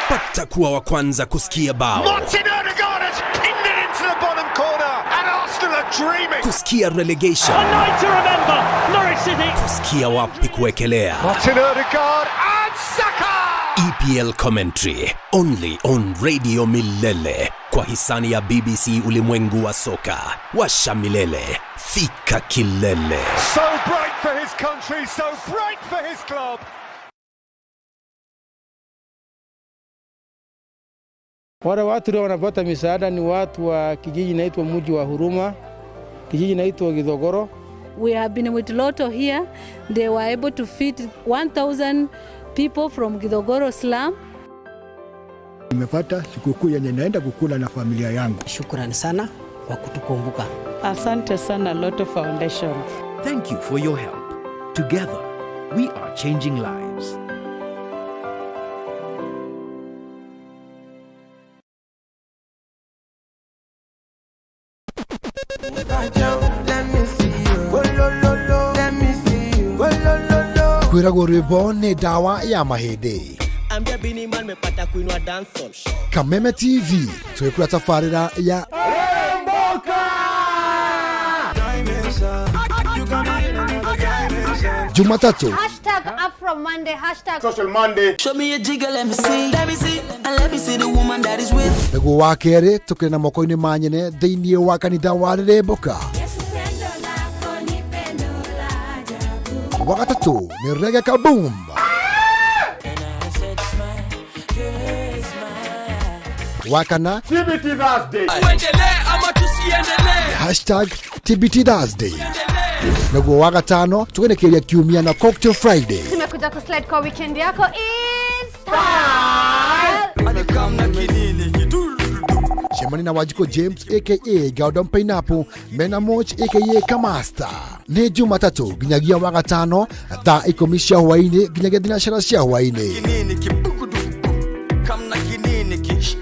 Pata kuwa wa kwanza kusikia bao, Martin Odegaard has pinned it into the bottom corner, and Arsenal are dreaming. Kusikia relegation, A night to remember. Norwich City. Kusikia wapi kuwekelea. Martin Odegaard and Saka. EPL commentary only on Radio Milele kwa hisani ya BBC Ulimwengu wa Soka. Washa milele, fika kilele. So bright for his country, so bright for his club. Wale watu leo wanapata misaada ni watu wa kijiji inaitwa Mji wa Huruma, kijiji inaitwa Githogoro. We have been with Lotto here. They were able to feed 1,000 people from Githogoro slum. Nimepata sikukuu yenye naenda kukula na familia yangu. Shukrani sana kwa kutukumbuka. Asante sana Lotto Foundation. Thank you for your help. Together, we are changing lives. Kwĩragwo rwĩmbo nĩ ndawa ya mahĩndĩ. Ambia Bini Man mepata kuinua dancehall. Kameme TV twĩkũra tabarĩra ya Jumatatu #AfroMonday, hashtag Social Monday. Show me a jigger, let me see. Let me see, and let me see the woman that is with. Naguo wa kerĩ tũkĩrĩ na moko-inĩ ma nyene thĩinĩ wa kanitha wa Rĩrĩmbũka. Wa gatatũ nĩ Rege Kaboom. Wa kana TBT Thursday. Tuendelee ama tusiendelee? #TBT Thursday. Naguo wa gatano tũgenekeria kiumia na Cocktail Friday. Tumekuja kuslide kwa weekend yako in style. Cemani na Wanjikũ James aka Galdon Pineapple mena Moch aka Kamasta nĩ Jumatatũ nginyagia wa gatano thaa 10 cia hwaĩ-inĩ nginyagia thinacara cia hwaĩ-inĩ. Kinini kibukuduku. Kamna kinini ki.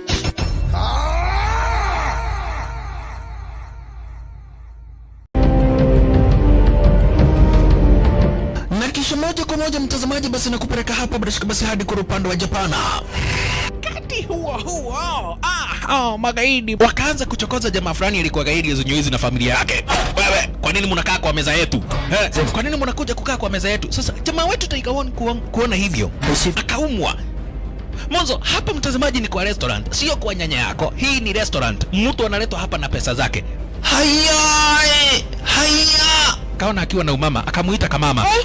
Na kisha moja kwa moja mtazamaji, basi nakupeleka hapa bila shaka basi hadi kwa upande wa Japana. Wakati huo huo, ah, oh, magaidi wakaanza kuchokoza jamaa fulani alikuwa gaidi zenye na familia yake. Wewe, kwa nini mnakaa kwa meza yetu? Eh, kwa nini mnakuja kukaa kwa meza yetu? Sasa jamaa wetu Tiger One kuona hivyo akaumwa. Mwanzo hapa mtazamaji, ni kwa restaurant, sio kwa nyanya yako. Hii ni restaurant, mtu analetwa hapa na pesa zake. Haya, haya, kaona akiwa na umama, akamuita kamama. Hey.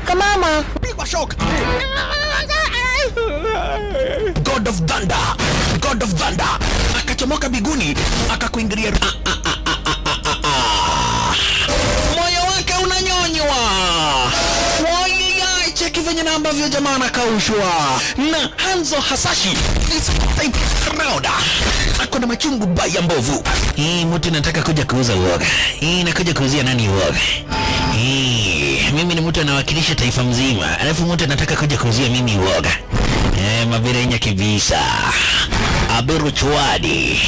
Kamama. Pigwa shock. God of Thunder, God of Thunder akachomoka biguni akakuingilia. Ah, ah, ah, ah, ah, ah, ah. Moyo wake unanyonywa. Wayaya, cheki venye na ambavyo jamaa anakaushwa na Hanzo Hasashi this type round ako na machungu baya mbovu. Hii mtu nataka kuja kuuza uoga. Hii nakuja kuuzia nani uoga? Hii mimi ni mtu anawakilisha taifa mzima, alafu mtu anataka kuja kuuzia mimi uoga. Eh, maberenya kibisa. Aberu chwadi.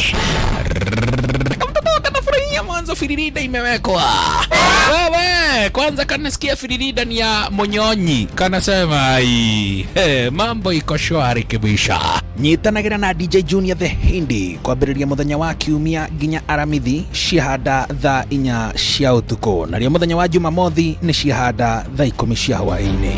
Kamtoto kanafurahia mwanzo firirida imewekwa. Wewe, kwanza kanasikia firirida ni ya Monyonyi. Kanasema ai, hey, mambo iko shwari kibisha. Nyitanagĩra na DJ Junior the Hindi kwambĩrĩria mũthenya wa kiumia nginya aramithi ciahanda thaa 4 cia ũtukũ, narĩo mũthenya wa Jumamothi nĩ ciahanda thaa 10 cia hwaĩ-inĩ.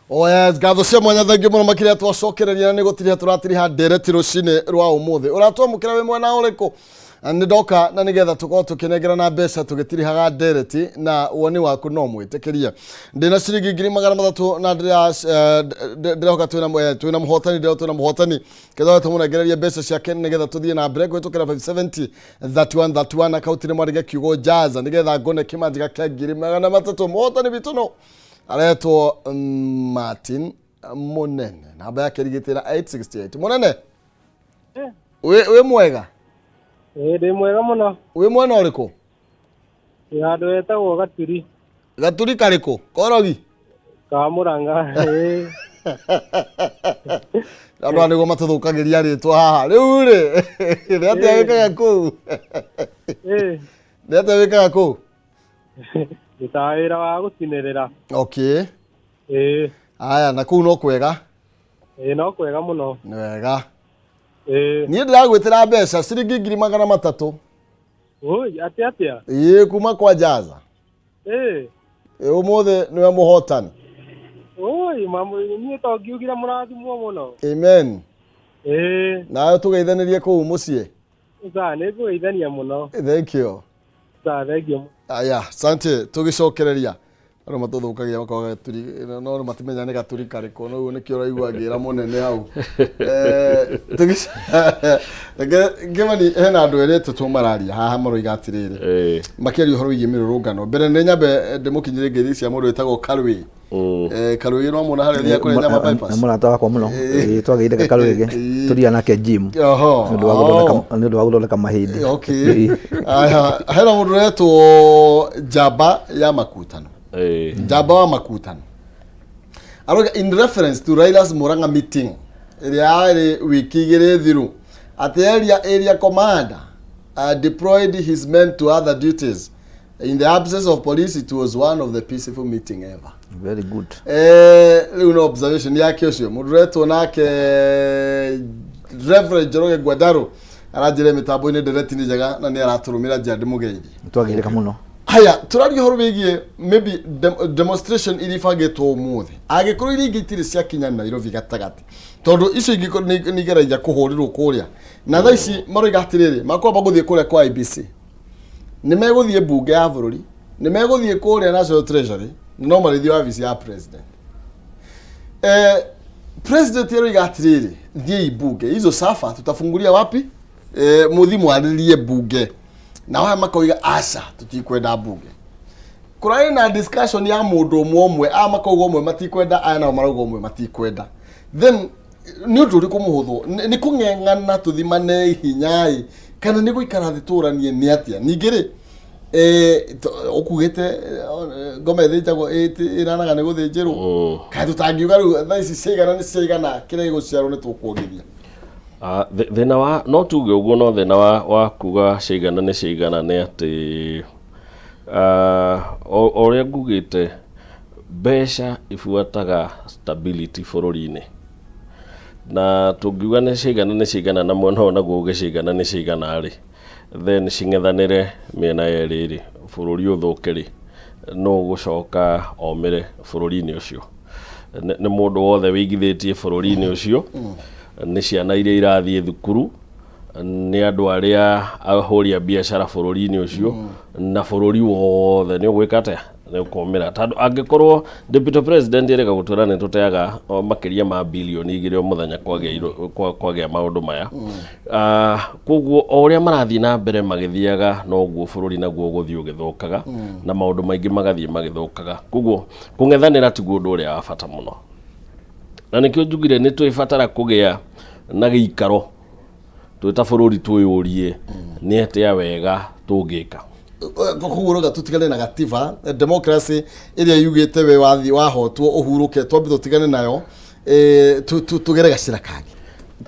Oh yes, ngatho cia mwanya thengiå må no makä twacokereria na nä gå tiriha tå ratiriha ndereti rå cinä rwa å må thä å ratwamå kä ra wä mwena å rä kå nä ndoka na nä getha tå korwo tå kä nengerana mbeca tå gä tirihaga ndereti na woni waku no mwä tä kä rie ndä na ciringi 300,000 na ndĩrehoka twä na mũhotani ndĩrehoka twä na mũhotani ketha tå må nengererie mbeca ciake nä getha tå thiä na mbere kũhĩtũkĩra 570 31 31 akaunti nĩ mwandĩke kiugo jaza nä getha ngone kĩmanjĩka kĩa 300,000 mũhotani witũ no aretwo Martin Munene namba yake ĩrigĩte na 868 Munene wĩ mwega? Ĩĩ ndĩ mwega mũno. Wĩ mwena ũrĩkũ? Ndĩ handũ hetagwo Gaturi. Gaturi karĩkũ? Korogi? Ka Mũrang'a. Ĩĩ. Andũ aya nĩguo matũthũkagĩria rĩtwa haha rĩu rĩ nĩ atĩa wĩkaga kũu? Ĩĩ. Nĩ atĩa wĩkaga kũu? Ndutaga wĩra wa gũcinĩrĩra. Okay. Ĩĩ. Aya, na kũu no kwega? Ĩĩ no kwega mũno. Nĩ wega. Ĩĩ. Niĩ ndĩragwĩtĩra mbeca ciringi 300,000. Oi, atĩa atĩa? Ĩĩ kuma kwa Jaza. Ĩĩ. Ũmũthĩ nĩwe mũhotani. Oi, mamu niĩ to ngiugire mũrathimwo mũno. Amen. Ĩĩ. Nawe tũgeithanĩrie kũu mũciĩ. Sawa, nĩ ngũgeithania mũno. Thank you. Sawa, thank you. Aya, asante tũgĩcokereria andũ matũthũkagia makoga gaturi no matimenya nĩ gaturi karĩkũ no ũguo nĩkĩo ũraigua ngĩra mũnene hau. Ngĩmani hena andũ erĩ tũtũ mararia haha maroiga atĩrĩrĩ makĩaria ũhoro wĩgiĩ mĩrũrũngano mbere nĩ nyambe ndĩmũkinyĩrie ngeithi cia mũndũ wĩtagwo Karũĩ. Karũĩ no muona harĩa thiaga kũrĩa nyama bypass. Nĩ mũrata wakwa mũno. Twagĩire Karũĩge tũthiaga nake gym Oho. nĩ ũndũ wa gũthondeka mahĩndĩ. Okay. Aya, hena mũndũ ũretwo Njamba ya Makutano. Njamba wa Makutano aroiga in reference to Raila's Murang'a meeting ĩrĩa yarĩ wiki 2 thiru atĩ area commander deployed his men to other duties in the absence of police. It was one of the peaceful meeting ever. Very good. Rĩu no observation yake ũcio mũndũ ũretwo nake Reverend Njoroge Ngwandaro aranjĩra mĩtambo-inĩ ndereti nĩ njega na nĩ aratũrũmĩra njĩra ndĩmũgeithie. Twagĩrĩka mũno. Haya, tũraria ũhoro wĩgiĩ maybe demonstration iria ibangĩtwo ũmũthĩ angĩkorwo iria ingĩ itirĩ ciakinya Nairobi gatagatĩ tondũ icio ingĩ nĩ igeragia kũhũrĩrwo kũrĩa na thaa ici maroiga atĩrĩrĩ makwamba gũthiĩ kũrĩa kwa IBC nĩ megũthiĩ mbunge ya bũrũri nĩ megũthiĩ kũrĩa National Treasury na no marĩthiĩ wabici ya president. President aroiga atĩrĩrĩ thiĩi mbunge hizo safa tutafungulia wapi mũthi mwarĩrie mbunge nao aya makoiga aca tutikwenda mbunge kũrarĩ na discussion ya mũndũ ũmwe ũmwe aya makauga ũmwe matikwenda aya nao marauga ũmwe matikwenda then nĩ ũndũ ũrĩkũ mũhũthũ nĩ kũng'eng'ana tũthimane hinya-ĩ kana nĩ gũikara thĩ tũranie nĩ atĩa ningĩ rĩ Eh, ũkugĩte ngoma ĩthĩnjagwo ĩranaga nĩ gũthĩnjĩrwo. Kaĩ tũtangiuga rĩu thaa ici ciaigana nĩ ciaigana, kĩrĩa gĩgũciarwo nĩ tũkuongithia? Ah, thĩna wa no tuge ũguo, no thĩna wa kuga ciaigana nĩ ciaigana nĩ atĩ o ũrĩa ngugĩte, mbeca ibuataga stability bũrũri-inĩ, na tũngiuga nĩ ciaigana nĩ ciaigana na mwena ũyũ naguo uge ciaigana nĩ ciaigana rĩ, then cing'ethanĩre mĩena yerĩ rĩ, bũrũri ũthũke rĩ, nũ ũgũcoka omĩre bũrũri-inĩ ũcio? Nĩ mũndũ wothe wĩigithĩtie bũrũri-inĩ ũcio, nĩ ciana iria irathiĩ thukuru, nĩ andũ arĩa ahũri a biacara bũrũri-inĩ ũcio, na bũrũri wothe nĩ ũgwĩka atĩa? Nĩ ũkũmĩra, tondũ angĩkorwo deputy president erĩga gũtwĩra nĩ tũteaga makĩria ma bilioni 2 o mũthenya kwagĩa maũndũ maya. Koguo o ũrĩa marathiĩ na mbere magĩthiaga, noguo bũrũri naguo ũgũthiĩ ũgĩthũkaga na maũndũ maingĩ magathiĩ magĩthũkaga. Koguo kũng'ethanĩra tiguo ũndũ ũrĩa wa bata mũno, na nĩkĩo njugire nĩ twĩbatara kũgĩa na gĩikaro twĩ ta bũrũri, twĩyũrie nĩ atĩa wega tũngĩka. Koguo ũrauga tũtigane na gatiba democracy ĩrĩa yugĩte we wathiĩ wahotwo ũhurũke, twambe tũtigane nayo, tũgere gacĩra kangĩ.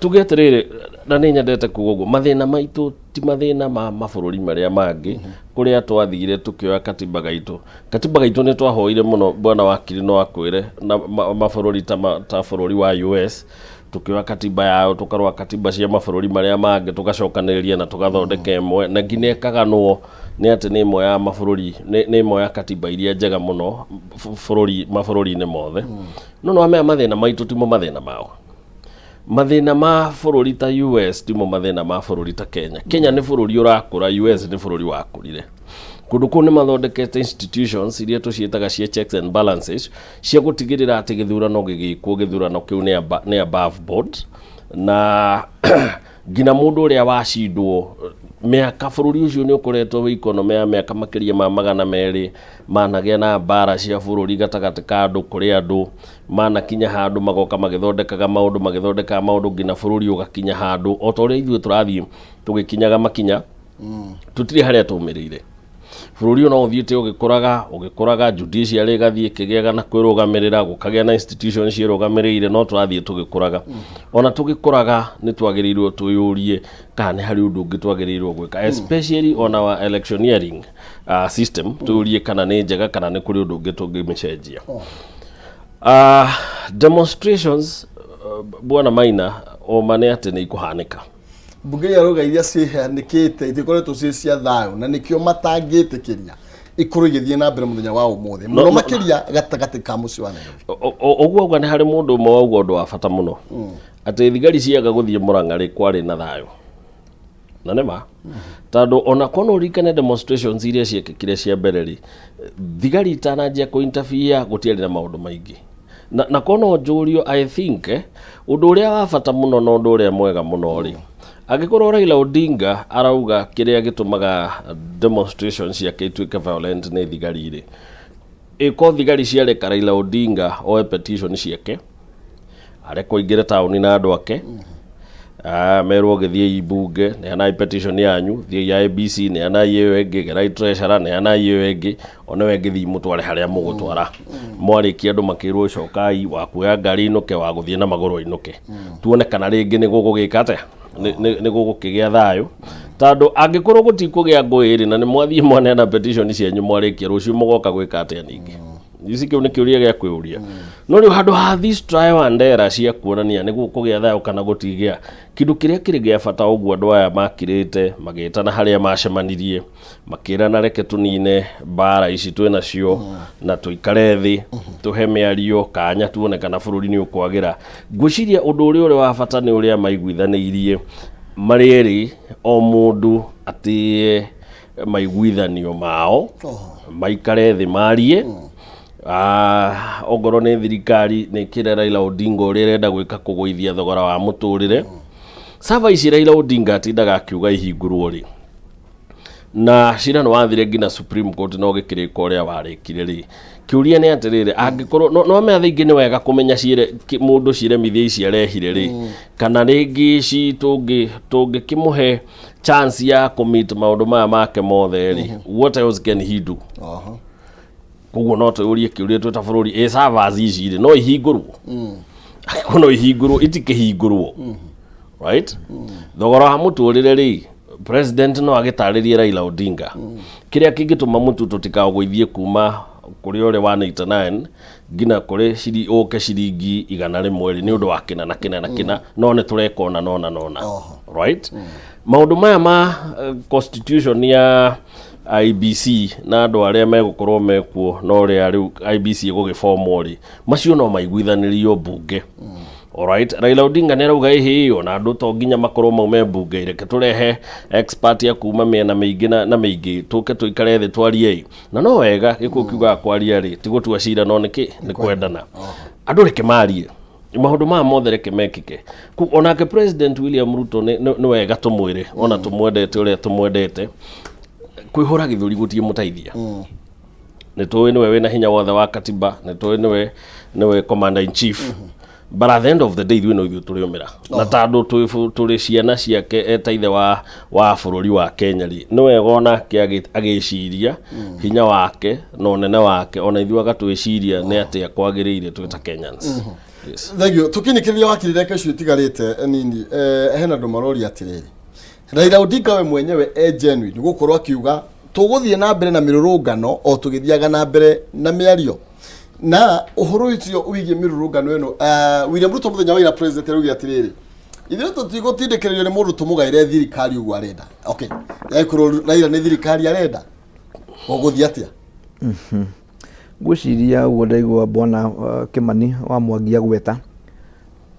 Tuge atĩrĩrĩ, na nĩ nyendete kuga ũguo, mathĩna maitũ ti mathĩna ma mabũrũri marĩa mangĩ kũrĩa twathire tũkĩoya katiba gaitũ. Katiba gaitũ nĩ twahoire mũno, bwana wakiri no akwĩre, na mabũrũri ta bũrũri wa US, tukĩoya katiba yao, tũkarora katiba cia mabũrũri marĩa mangĩ, tũgacokanĩrĩria na tũgathondeka ĩmwe, na nginya ĩkaganwo nĩ atĩ nĩ ĩmwe ya mabũrũri, nĩ ĩmwe ya katiba iria njega mũno bũrũri mabũrũri-inĩ mothe. No nĩ wamenya mathĩna maitũ timo mathĩna mao. Mathĩna ma bũrũri ta US timo mathĩna ma bũrũri ta Kenya. Kenya nĩ bũrũri ũrakũra, US nĩ bũrũri wakũrire. Kũndũ kũu nĩ mathondekete institutions iria tũciĩtaga cia checks and balances, cia gũtigĩrĩra atĩ gĩthurano gĩgĩkwo, gĩthurano kĩu nĩ above board, na nginya mũndũ ũrĩa wacindwo mĩaka, bũrũri ũcio nĩ ũkoretwo wĩ economy ya mĩaka makĩria ma 200, managĩa na mbara cia bũrũri gatagatĩ ka andũ kũrĩ andũ, manakinya handũ magoka magĩthondekaga maũndũ, magĩthondekaga maũndũ nginya bũrũri ũgakinya handũ o ta ũrĩa ithuĩ tũrathiĩ tũgĩkinyaga makinya. Tũtirĩ harĩa tũmĩrĩire. Bũrũri ũyũ no ũthiĩte ũgĩkũraga ũgĩkũraga, judiciary ĩgathiĩ ĩkĩgĩaga na kwĩrũgamĩrĩra, gũkagĩa na institution ciĩrũgamĩrĩire, no tũrathiĩ tũgĩkũraga. Ona tũgĩkũraga nĩ twagĩrĩirwo twĩyũrie kana nĩ harĩ ũndũ ũngĩ twagĩrĩirwo gwĩka, especially on our electioneering system, twĩyũrie kana nĩ njega kana nĩ kũrĩ ũndũ ũngĩ tũngĩmĩcenjia. Demonstrations, bwana Maina, ũma nĩ atĩ nĩ ikũhanĩka. Mbunge iria rauga iria ciĩhanĩkĩte itikoretwo ciĩ cia thayũ, na nĩkĩo matangĩtĩkĩria ikorwo igĩthiĩ na mbere mũthenya wa ũmũthĩ, mũno makĩria gatagatĩ ka mũciĩ wa Nairobi. Ũguo auga nĩ harĩ mũndũ ũmwe wauga ũndũ wa bata mũno, atĩ thigari ciaga gũthiĩ Mũrang'a rĩ, kwarĩ na thayũ, na nĩ ma, tondũ ona korwo no ũririkane demonstrations iria ciekĩkire cia mbere rĩ, thigari itananjia kũ interfere gũtiarĩ na maũndũ maingĩ. Na korwo no njũrio, I think ũndũ ũrĩa wa bata mũno na ũndũ ũrĩa mwega mũno rĩ, angĩkorwo Raila Odinga arauga kĩrĩa gĩtũmaga demonstration ciake ituĩke violent nĩ thigari rĩ, ĩko thigari ciareka Raila Odinga oe petition ciake, arekwo aingĩre taũni na andũ ake, merwo gĩthiĩi mbunge, neanai petition yanyu, thiĩi IEBC, neanai ĩyo ĩngĩ, gerai treasurer, neanai ĩyo ĩngĩ, one we ngĩthiĩ mũtware harĩa mũgũtwara. Mwarĩkia andũ makĩrwo cokai, wa kuoya ngari inũke, wa gũthiĩ na magũrũ ainũke, tuone kana rĩngĩ nĩ gũgũgĩka atĩa, nĩ gũgũkĩgĩa thayũ, tondũ angĩkorwo gũtikũgĩa ngũĩ rĩ, na nĩ mwathiĩ mwaneana petition cianyu, mwarĩkia, rũciũ mũgoka gwĩka atĩa ningĩ? Ici kĩu nĩ kĩũria gĩa kwĩyũria. No rĩu handũ ha this trial and error cia kuonania nĩ gũkũgĩa thayũ kana gũtigĩa, kĩndũ kĩrĩa kĩrĩ gĩa bata, ũguo andũ aya makirĩte magĩtana harĩa macemanirie, makĩrana reke tũnine mbara ici twĩ nacio na tũikare thĩ tũhe mĩario kanya tuone kana bũrũri nĩ ũkwagĩra. Ngwĩciria ũndũ ũrĩa ũrĩ wa bata nĩ ũrĩa maiguithanĩirie marĩ erĩ, o mũndũ atĩe maiguithanio mao, maikare thĩ marie. Ongorwo nĩ thirikari nĩ kĩre Raila Odinga ũrĩa ĩrenda gwĩka kũgũithia thogora wa mũtũrĩre. Sava ici Raila Odinga atindaga akiuga ihingũrwo rĩ, Na cira nĩ wathire nginya Supreme Court na ũgĩkĩrĩka ũrĩa warĩkire rĩ, kĩũria nĩ atĩrĩrĩ, angĩkorwo no mea thaa ingĩ nĩ wega kũmenya ciĩre mũndũ ciĩremithia ici arehire rĩ, kana rĩngĩ ici tũngĩkĩmũhe chance ya kũmeet maũndũ maya make mothe rĩ, what else can he do? Koguo no twĩyũrie kĩũria twĩ ta bũrũri, ĩ servers ici rĩ, no ihingũrwo? Angĩkorwo no ihingũrwo, itikĩhingũrwo, right? Thogora wa mũtũrĩre rĩ, president no agĩtarĩrie Raila Odinga kĩrĩa kĩngĩtũma mũtu tũtikaũgũithie kuma kũrĩ ũrĩ 189 nginya kũrĩ ũke ciringi 100 rĩ, nĩ ũndũ wa kĩna na kĩna na kĩna, no nĩ tũreka ona nona nona, right? Maũndũ maya ma constitution ya IBC na andũ arĩa megũkorwo mekuo na ũrĩa rĩu IBC ĩgũgĩbomwo rĩ, macio no maiguithanĩrio mbunge. Alright, Raila Odinga nĩ arauga ĩhĩ ĩyo na andũ to nginya makorwo maume mbunge, reke tũrehe expert ya kuma mĩena mĩingĩ na mĩingĩ, tũke tũikare thĩ twarie ĩ. Na no wega gĩkũyũ kiugaga kwaria rĩ ti gũtua cira, no nĩkĩ nĩ kwendana. Andũ reke marie maũndũ maya mothe, reke mekĩke. Onake President William Ruto nĩ wega tũmwĩre, ona tũmwendete ũrĩa tũmwendete, kwĩhũra gĩthũri gũtirĩ mũteithia. Nĩ tũĩ nĩwe wĩna hinya wothe wa katiba, nĩ tũĩ nĩwe commander in chief, but at the end of the day ithuĩ no ithuĩ tũrĩũmĩra, na tondũ tũrĩ ciana ciake eta ithe wa bũrũri wa Kenya rĩ, nĩ wega onake agĩciria hinya wake na ũnene wake, ona ithuĩ agatwĩciria nĩ atĩa kwagĩrĩire twĩ ta Kenyans. Yes. Thank you. Tukinikĩria wakiri reke icio itigarĩte nini, hena andũ maroria atĩrĩrĩ, Raila Odinga we mwenyewe e genuine gũkorwo akiuga tũgũthiĩ na mbere na mĩrũrũngano o tũgĩthiaga na mbere na mĩario na ũhoro ũcio wĩgiĩ mĩrũrũngano ĩno? William Ruto mũthenya wa ira president araugire atĩrĩrĩ, ithuĩ tũtigũtindĩkĩrĩrio nĩ mũndũ tũmũgaĩre thirikari ũguo arenda. Okay, yagĩkorwo Raila nĩ thirikari arenda, ũgũthiĩ atĩa? Ngwĩciria ũguo ndaigua bwana Kimani wa Mwangi agweta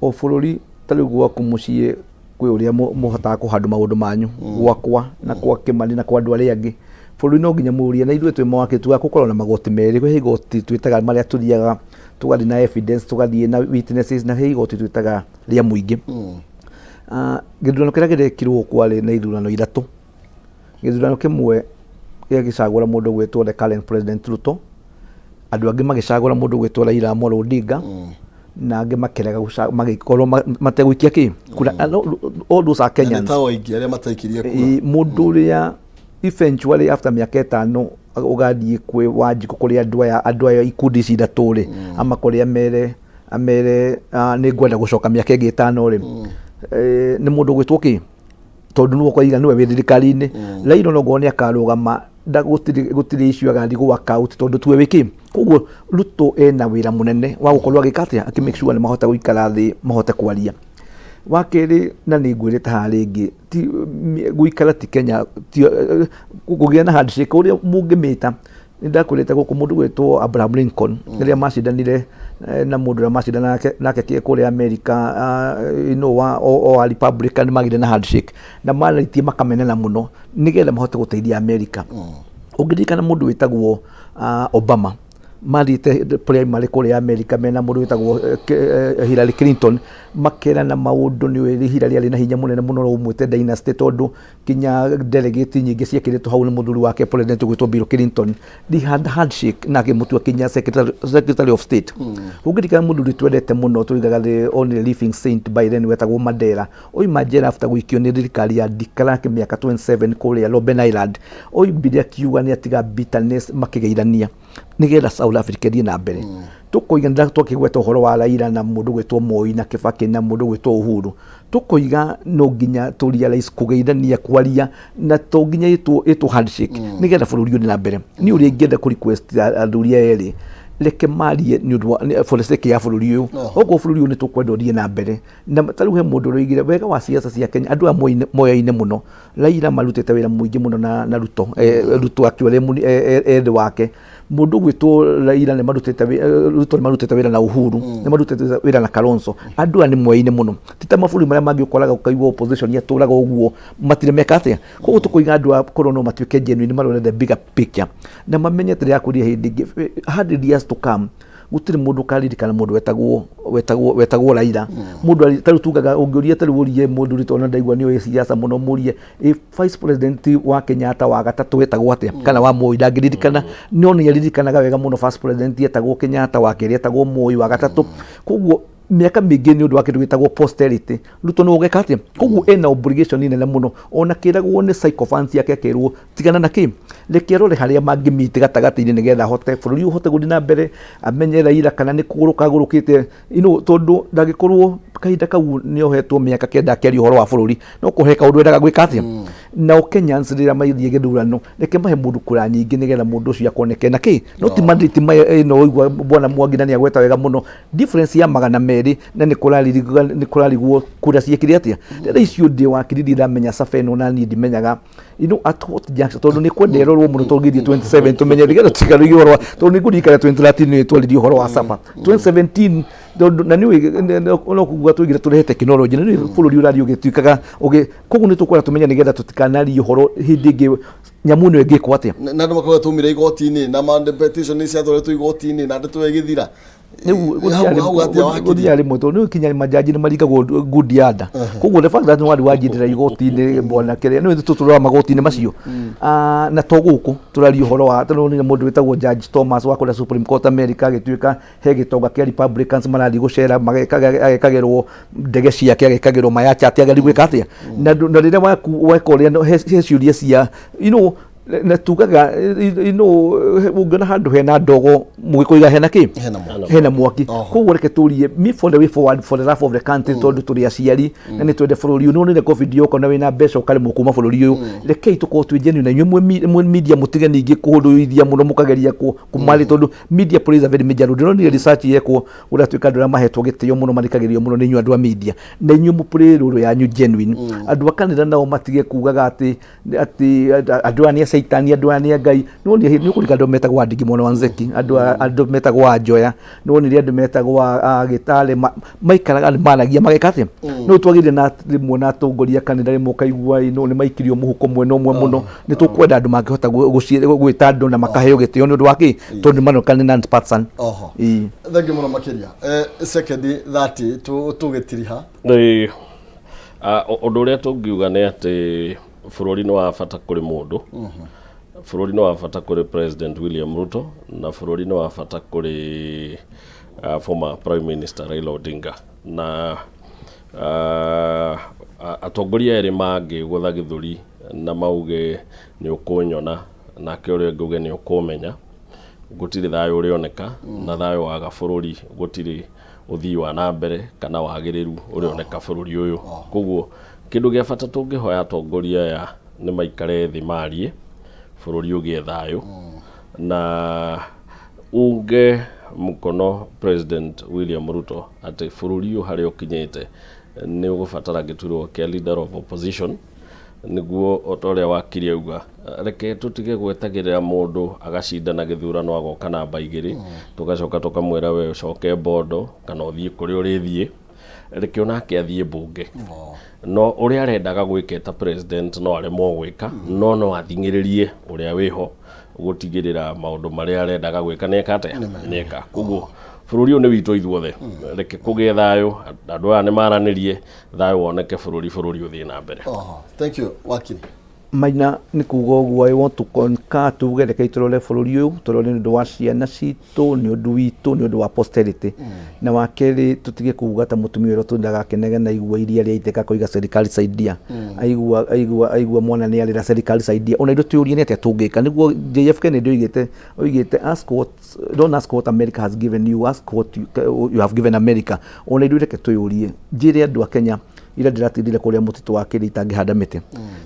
o bũrũri ta rĩu gwaku mũciĩ kwĩ ũrĩa mũhotaga kũhandũ maũndũ manyu, gwakwa na kwa Kimani na kwa andũ arĩa angĩ. Bũrũri no nginya mũrie, na ithuĩ twĩ mawakiri tugaga gũkorwo na magoti merĩ. Kwĩ igoti twĩtaga marĩa tũthiaga tũgathiĩ na evidence, tũgathiĩ na witnesses, na he igoti twĩtaga rĩa mũingĩ. Gĩthurano kĩrĩa kĩrekirwo kwarĩ na ithurano ithatũ. Gĩthurano kĩmwe gĩagĩcagũra mũndũ gwĩtwo the current president Ruto, andũ angĩ magĩcagũra mũndũ gwĩtwo Raila Amolo Odinga, na angĩ makĩrega magĩkorwo mategũikia kĩ kura. All those are Na nĩ Kenyans. ta o aingĩ arĩa mataikirie kura. Ĩ, mũndũ ũrĩa eventually after mĩaka 5 ũgathiĩ kwĩ Wanjikũ kũrĩ andũ aya ikundi ici ithatũ rĩ, amakore amere nĩ ngwenda gũcoka mĩaka ĩngĩ 5 rĩ, nĩ mũndũ ũgwĩtwo kĩ, tondũ nĩwe ũkoiga nĩwe wĩ thirikari-inĩ. Raila no ngorwo nĩ akarũgama, gũtirĩ issue agathiĩ gũ work out tondũ tuwe wĩkĩ. Koguo Ruto ena wĩra mũnene wa gũkorwo agĩka atĩa, akĩ make sure nĩ mahota gũikara thĩ mahote kwaria. Wa kerĩ, na nĩ ngwĩrĩte haha rĩngĩ, ti gũikara ti Kenya ti kũgĩa na handshake ũrĩa mũngĩmĩta. Nĩ ndakwĩrĩte gũkũ mũndũ gwĩtwo Abraham Lincoln rĩrĩa macindanire na mũndũ ũrĩa macindana nake kũrĩa America, wa o Republican, magire na handshake na marĩtie makamenana mũno nĩgetha mahote gũteithia America. Ũngĩririkana mũndũ wĩtagwo Obama mathiĩte primary kũrĩa America mena mũndũ wĩtagwo Hillary Clinton, makerana maũndũ. Nĩ ũĩ Hillary arĩ na hinya mũnene mũno, no ũmwĩte dynasty, tondũ kinya delegate nyingĩ ciekĩrĩtwo hau nĩ mũthuri wake president ũgwĩtwo Bill Clinton. They had handshake na akĩmũtua kinya secretary of state. Ũngĩririkana mũthuri twendete mũno, tũigaga the only living saint by then, wetagwo Mandela, oima njera after gũikio nĩ thirikari ya de Klerk mĩaka 27 kũrĩa Robben Island, oimbire akiuga nĩ atiga bitterness, makĩgeithania nĩgetha South Africa ĩthiĩ na mbere. Tũkoiga nĩ twakĩgweta ũhoro wa Raila na mũndũ gwĩtwo Moi na Kibaki na mũndũ gwĩtwo Uhuru, tũkoiga no nginya tũ realize kũgeithania, kwaria, na to nginya ĩtwo handshake nĩgetha bũrũri ũthiĩ na mbere. Niĩ ũrĩa ingĩenda kũ request athuri aya erĩ, reke marie nĩ ũndũ wa for the sake ya bũrũri ũyũ. Okorwo bũrũri ũyũ nĩ tũkwenda ũthiĩ na mbere, na ta rĩu he mũndũ ũroigire wega wa siasa cia Kenya, andũ aya moyaine mũno. Raila marutĩte wĩra mũingĩ mũno na Ruto, Ruto actually ethĩ wake mũndũ gwĩtwo Raila nĩ marutĩte Ruto nĩ marutĩte wĩra na Uhuru, nĩ marutĩte wĩra na Kalonzo. Andũ aya nĩ moyaine mũno, ti ta mabũrũri marĩa mangĩ ũkoraga ũkaigua opposition yatũraga ũguo matirĩ meka atĩa. Koguo tũkoiga andũ aya korwo no matuĩke genuine, marore the bigger picture na mamenye atĩ yakwĩria hĩndĩ ĩngĩ 100 years to come. Gũtirĩ mũndũ ũkaririkana mũndũ wetagwo wetagwo wetagwo Raila. Mũndũ tarĩu tugaga ũngĩũria, tarĩu ũrie mũndũ ritũ ona ndaigua nĩ ũĩ siasa mũno, mũrie ĩ vice president wa Kenyatta wa gatatũ wetagwo atĩa, kana wa Moi, ndangĩririkana. No nĩ aririkanaga wega mũno first president etagwo Kenyatta, wa kerĩ etagwo Moi, wa gatatũ. Koguo mĩaka mĩingĩ nĩ ũndũ wa kĩndũ gĩtagwo posterity. Ruto nĩ ũgeka atĩa? Koguo ena obligation nene mũno, ona kĩragwo nĩ sycophants yake, akerwo tigana na kĩ, reke arore harĩa mangĩmiti gatagatĩ-inĩ nĩgetha ahote bũrũri ũhote gũthiĩ na mbere, amenye Raila kana nĩ kũgũrũka agũrũkĩte, tondũ ndangĩkorwo kahinda kau nĩ ohetwo mĩaka 9 akĩaria ũhoro wa bũrũri, no kũhe kaũndũ endaga gwĩka atĩa. Nao Kenyans rĩrĩa magĩthiĩ gĩthurano, reke mahe mũndũ kura nyingĩ nĩgetha mũndũ ũcio akoneke na kĩ, no ti mandate ĩno. Ũigua bwana Mwangi na nĩagweta wega mũno difference ya 200, na nĩ kũrarigwo kura ciekire atĩa. Rĩrĩa icio ndĩ wakiri, ndiramenya saba ĩno na niĩ ndimenyaga at what junction, tondũ nĩ kwenda ĩrorwo mũno tũngĩthiĩ 27 tũmenye nĩgetha tũtikarĩrie ũhoro wa, tondũ nĩ ngũririkana 2013 nĩ twaririe ũhoro wa saba 2017, tondũ na nĩ no kuga tũigire tũrehe technology na nĩ bũrũri ũrathiĩ ũgĩtuĩkaga ũgĩ. Koguo nĩ tũkwenda tũmenye nĩgetha tũtikanarie ũhoro hĩndĩ ĩngĩ nyamũ ĩno ĩngĩkwo atĩa. Na andũ makauga tumire igoti-inĩ na petition nĩ ciatwaritwo igoti-inĩ na ndeto ĩgĩthira. Hau atĩa wakiri? Gũthiaga rĩmwe tondũ nĩ kinya majaji nĩ maringagwo ngundi ya nda. Koguo the fact that nĩ warĩ wanjindĩra igoti-inĩ, bwana kĩrĩa nĩ tũtũraga magoti-inĩ macio. Ah, na to gũkũ tũraria ũhoro wa tondũ nĩ mũndũ wĩtagwo Judge Thomas wa kũrĩa Supreme Court America, agĩtuĩka he gĩtonga kĩa Republicans marathiĩ gũcera, agekagĩrwo ndege ciake, agekagĩrwo mayachati, ageria gwĩka atĩa. Na rĩrĩa waku weka ũrĩa he ciũria cia na tugaga ũngĩona handũ hena ndogo, mũgĩkũiga hena kĩ? Hena mwaki. Hena mwaki. Koguo reke tũrie me for the way forward, for the love of the country, tondũ tũrĩ aciari na nĩ twende bũrũri ũyũ. Nĩ wonire COVID yoka na wĩna mbeca ũkaremwo kuma bũrũri ũyũ. Rekei tũkorwo twĩ genuine na inyuĩ mwĩ media, mũtige ningĩ kũhũthũithia mũno, mũkageria kũmarĩ, tondũ media plays a very major role. Ndĩronire research yekwo ũratuĩka andũ arĩa mahetwo gĩtĩo mũno, mathikagĩrĩrio mũno nĩ inyuĩ andũ a media, na inyuĩ mũplay role yanyu genuine. Andũ a kanitha nao matige kugaga atĩ andũ aya nĩ a caitani, andũ aya nĩ a Ngai. Nĩ nĩ ũkũrika andũ metagwo andigi mwena wa Nzeki, andũ metagwo a Njoya, nĩ wonire andũ metagwo a Gĩtare maikaraga nĩ maragia mageka atĩa. No twagĩrĩire na rĩmwe na atongoria a kanitha, rĩmwe ũkaigua nĩ maikirio mũhuko mwena ũmwe mũno. Nĩ tũkwenda andũ mangĩhota gwĩta andũ na makaheo gĩtĩo nĩ ũndũ wa kĩ, tondũ nĩ maroneka nĩ non-partisan. Oho. Ĩĩ. Thengiũ mũno makĩria. Sekendi 30 tũgĩtiriha. Nĩ ũndũ ũrĩa tũngiuga nĩ atĩ bũrũri nĩ wa bata kũrĩ mũndũ, bũrũri nĩ wa bata kũrĩ President William Ruto, na bũrũri nĩ wa bata kũrĩ former Prime Minister Raila Odinga. Na atongoria erĩ mangĩgũtha gĩthũri na mauge nĩ ũkũnyona, nake ũrĩa ũngĩ uge nĩ ũkũmenya, gũtirĩ thayũ ũrĩoneka. Na thayũ waga bũrũri, gũtirĩ ũthii wa na mbere kana wagĩrĩru ũrĩoneka bũrũri ũyũ. Koguo kĩndũ gĩa bata tũngĩhoya atongoria aya nĩ maikare thĩ marie bũrũri ũgĩe thayũ, na unge mkono President William Ruto atĩ bũrũri ũyũ harĩa ũkinyĩte nĩ ũgũbatara gĩturwa kĩa leader of opposition, nĩguo o ta ũrĩa wakiri auga, reke tũtige gwetagĩrĩra mũndũ agacindana gĩthurano agoka namba 2, tũgacoka tũkamwĩra we ũcoke mbondo kana ũthiĩ kũrĩa ũrĩthiĩ. Reke onake athiĩ mbunge, no ũrĩa arendaga gwĩka ta president no aremwo gwĩka, no athing'ĩrĩrie ũrĩa wĩho gũtigĩrĩra maũndũ marĩa arendaga gwĩka nĩeka atĩa, nĩeka. Koguo bũrũri ũyũ nĩ witũ ithuothe, reke kũgĩe thayũ, andũ aya nĩ maranĩrie, thayũ woneke bũrũri, bũrũri ũthiĩ na mbere. Oho. Thank you wakiri. Maina nĩ kuga ũguo, I want to concur, tuge rekei tũrore bũrũri ũyũ, tũrore nĩ ũndũ wa ciana citũ, nĩ ũndũ witũ, nĩ ũndũ wa posterity. Na wa kerĩ, tũtige kuga ta mũtumia ũrĩa ũtũndaga akĩnegena aigua iria rĩaitĩka koiga serikali saidia, aigua mwana nĩ arĩra, serikali saidia. Ona ithuĩ twĩyũrie nĩ atĩa tũngĩka nĩguo JF Kennedy oigĩte ask what, don't ask what America has given you, ask what you have given America. Ona ithuĩ reke twĩyũrie, njĩre andũ a Kenya ira ndĩratindire kũrĩa mũtitũ wa Kĩrĩ itangĩhanda mĩtĩ,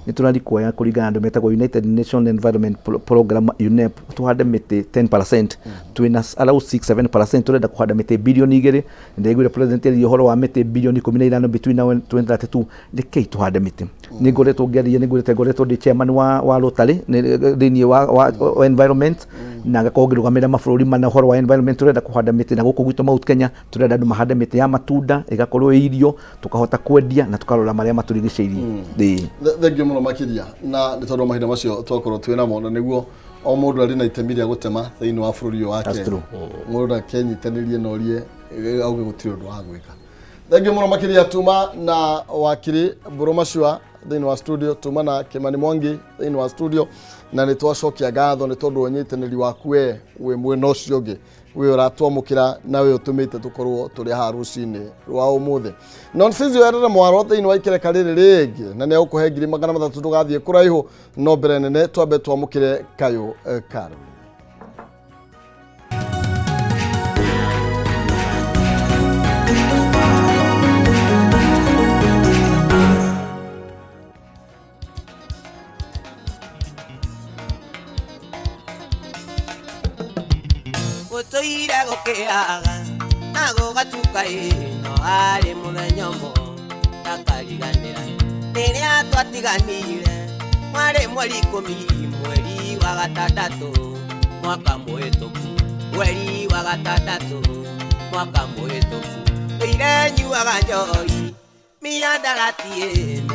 nĩ tũrarikwoya kũringana na andũ metagwo United Nation Environment Program, UNEP, tũhande mĩtĩ 10%, twĩna around 6 7%. Tũrenda kũhanda mĩtĩ birioni 2. Ndaiguire president aria ũhoro wa mĩtĩ birioni 15 between now and 2032. Rekei tũhande mĩtĩ. Nĩ ngoretwo ngĩaria, nĩ ngoretwo ndĩ chairman wa Rotary thĩinĩ wa environment, na ngakorwo ngĩrũgamĩrĩra mabũrũri mana ũhoro wa environment. Tũrenda kũhanda mĩtĩ na gũkũ gwitũ Mount Kenya tũrenda andũ mahande mĩtĩ ya matunda, ĩgakorwo ĩ irio tũkahota kwendia na tũkarora marĩa matũrigicĩirie. Ĩĩ. Thengiũ mũno makĩria, na nĩ tondũ wa mahinda macio twakorwo twĩ namo na nĩguo. O mũndũ arĩ na itemi rĩa gũtema thĩinĩ wa bũrũri ũyũ wake. That's true. Mũndũ akenyitanĩrie na ũrie auge gũtirĩ ũndũ wa gwĩka. Thengiũ mũno makĩria tuma na wakiri Mbũrũ Macua thĩinĩ wa studio, tuma na Kimani Mwangi thĩinĩ wa studio, na nĩ twacokia ngatho nĩ tondũ wa ũnyitanĩri waku we wĩ mwena ũcio ũngĩ we ũratwamũkĩra na we ũtũmĩte tũkorwo tũrĩ haha rũcinĩ rwa ũmũthĩ. Nonsense yerere mwaro thĩinĩ wa ikereka rĩrĩ rĩngĩ na nĩ egũkũhe 300,000 ndũgathiĩ kũraihu, no mbere nene twambe twamũkĩre kayũ karũrĩ. Gũtũire gũkĩaga na gũgatuka ĩno arĩ mũthenya ũmwe ndakariganĩra rĩrĩa twatiganire mwarĩ mweri 10 mweri wa gatandatũ mwaka mũhĩtũku mweri wa gatandatũ mwaka mũhĩtũku ĩire nyuaga njohi mĩandarati.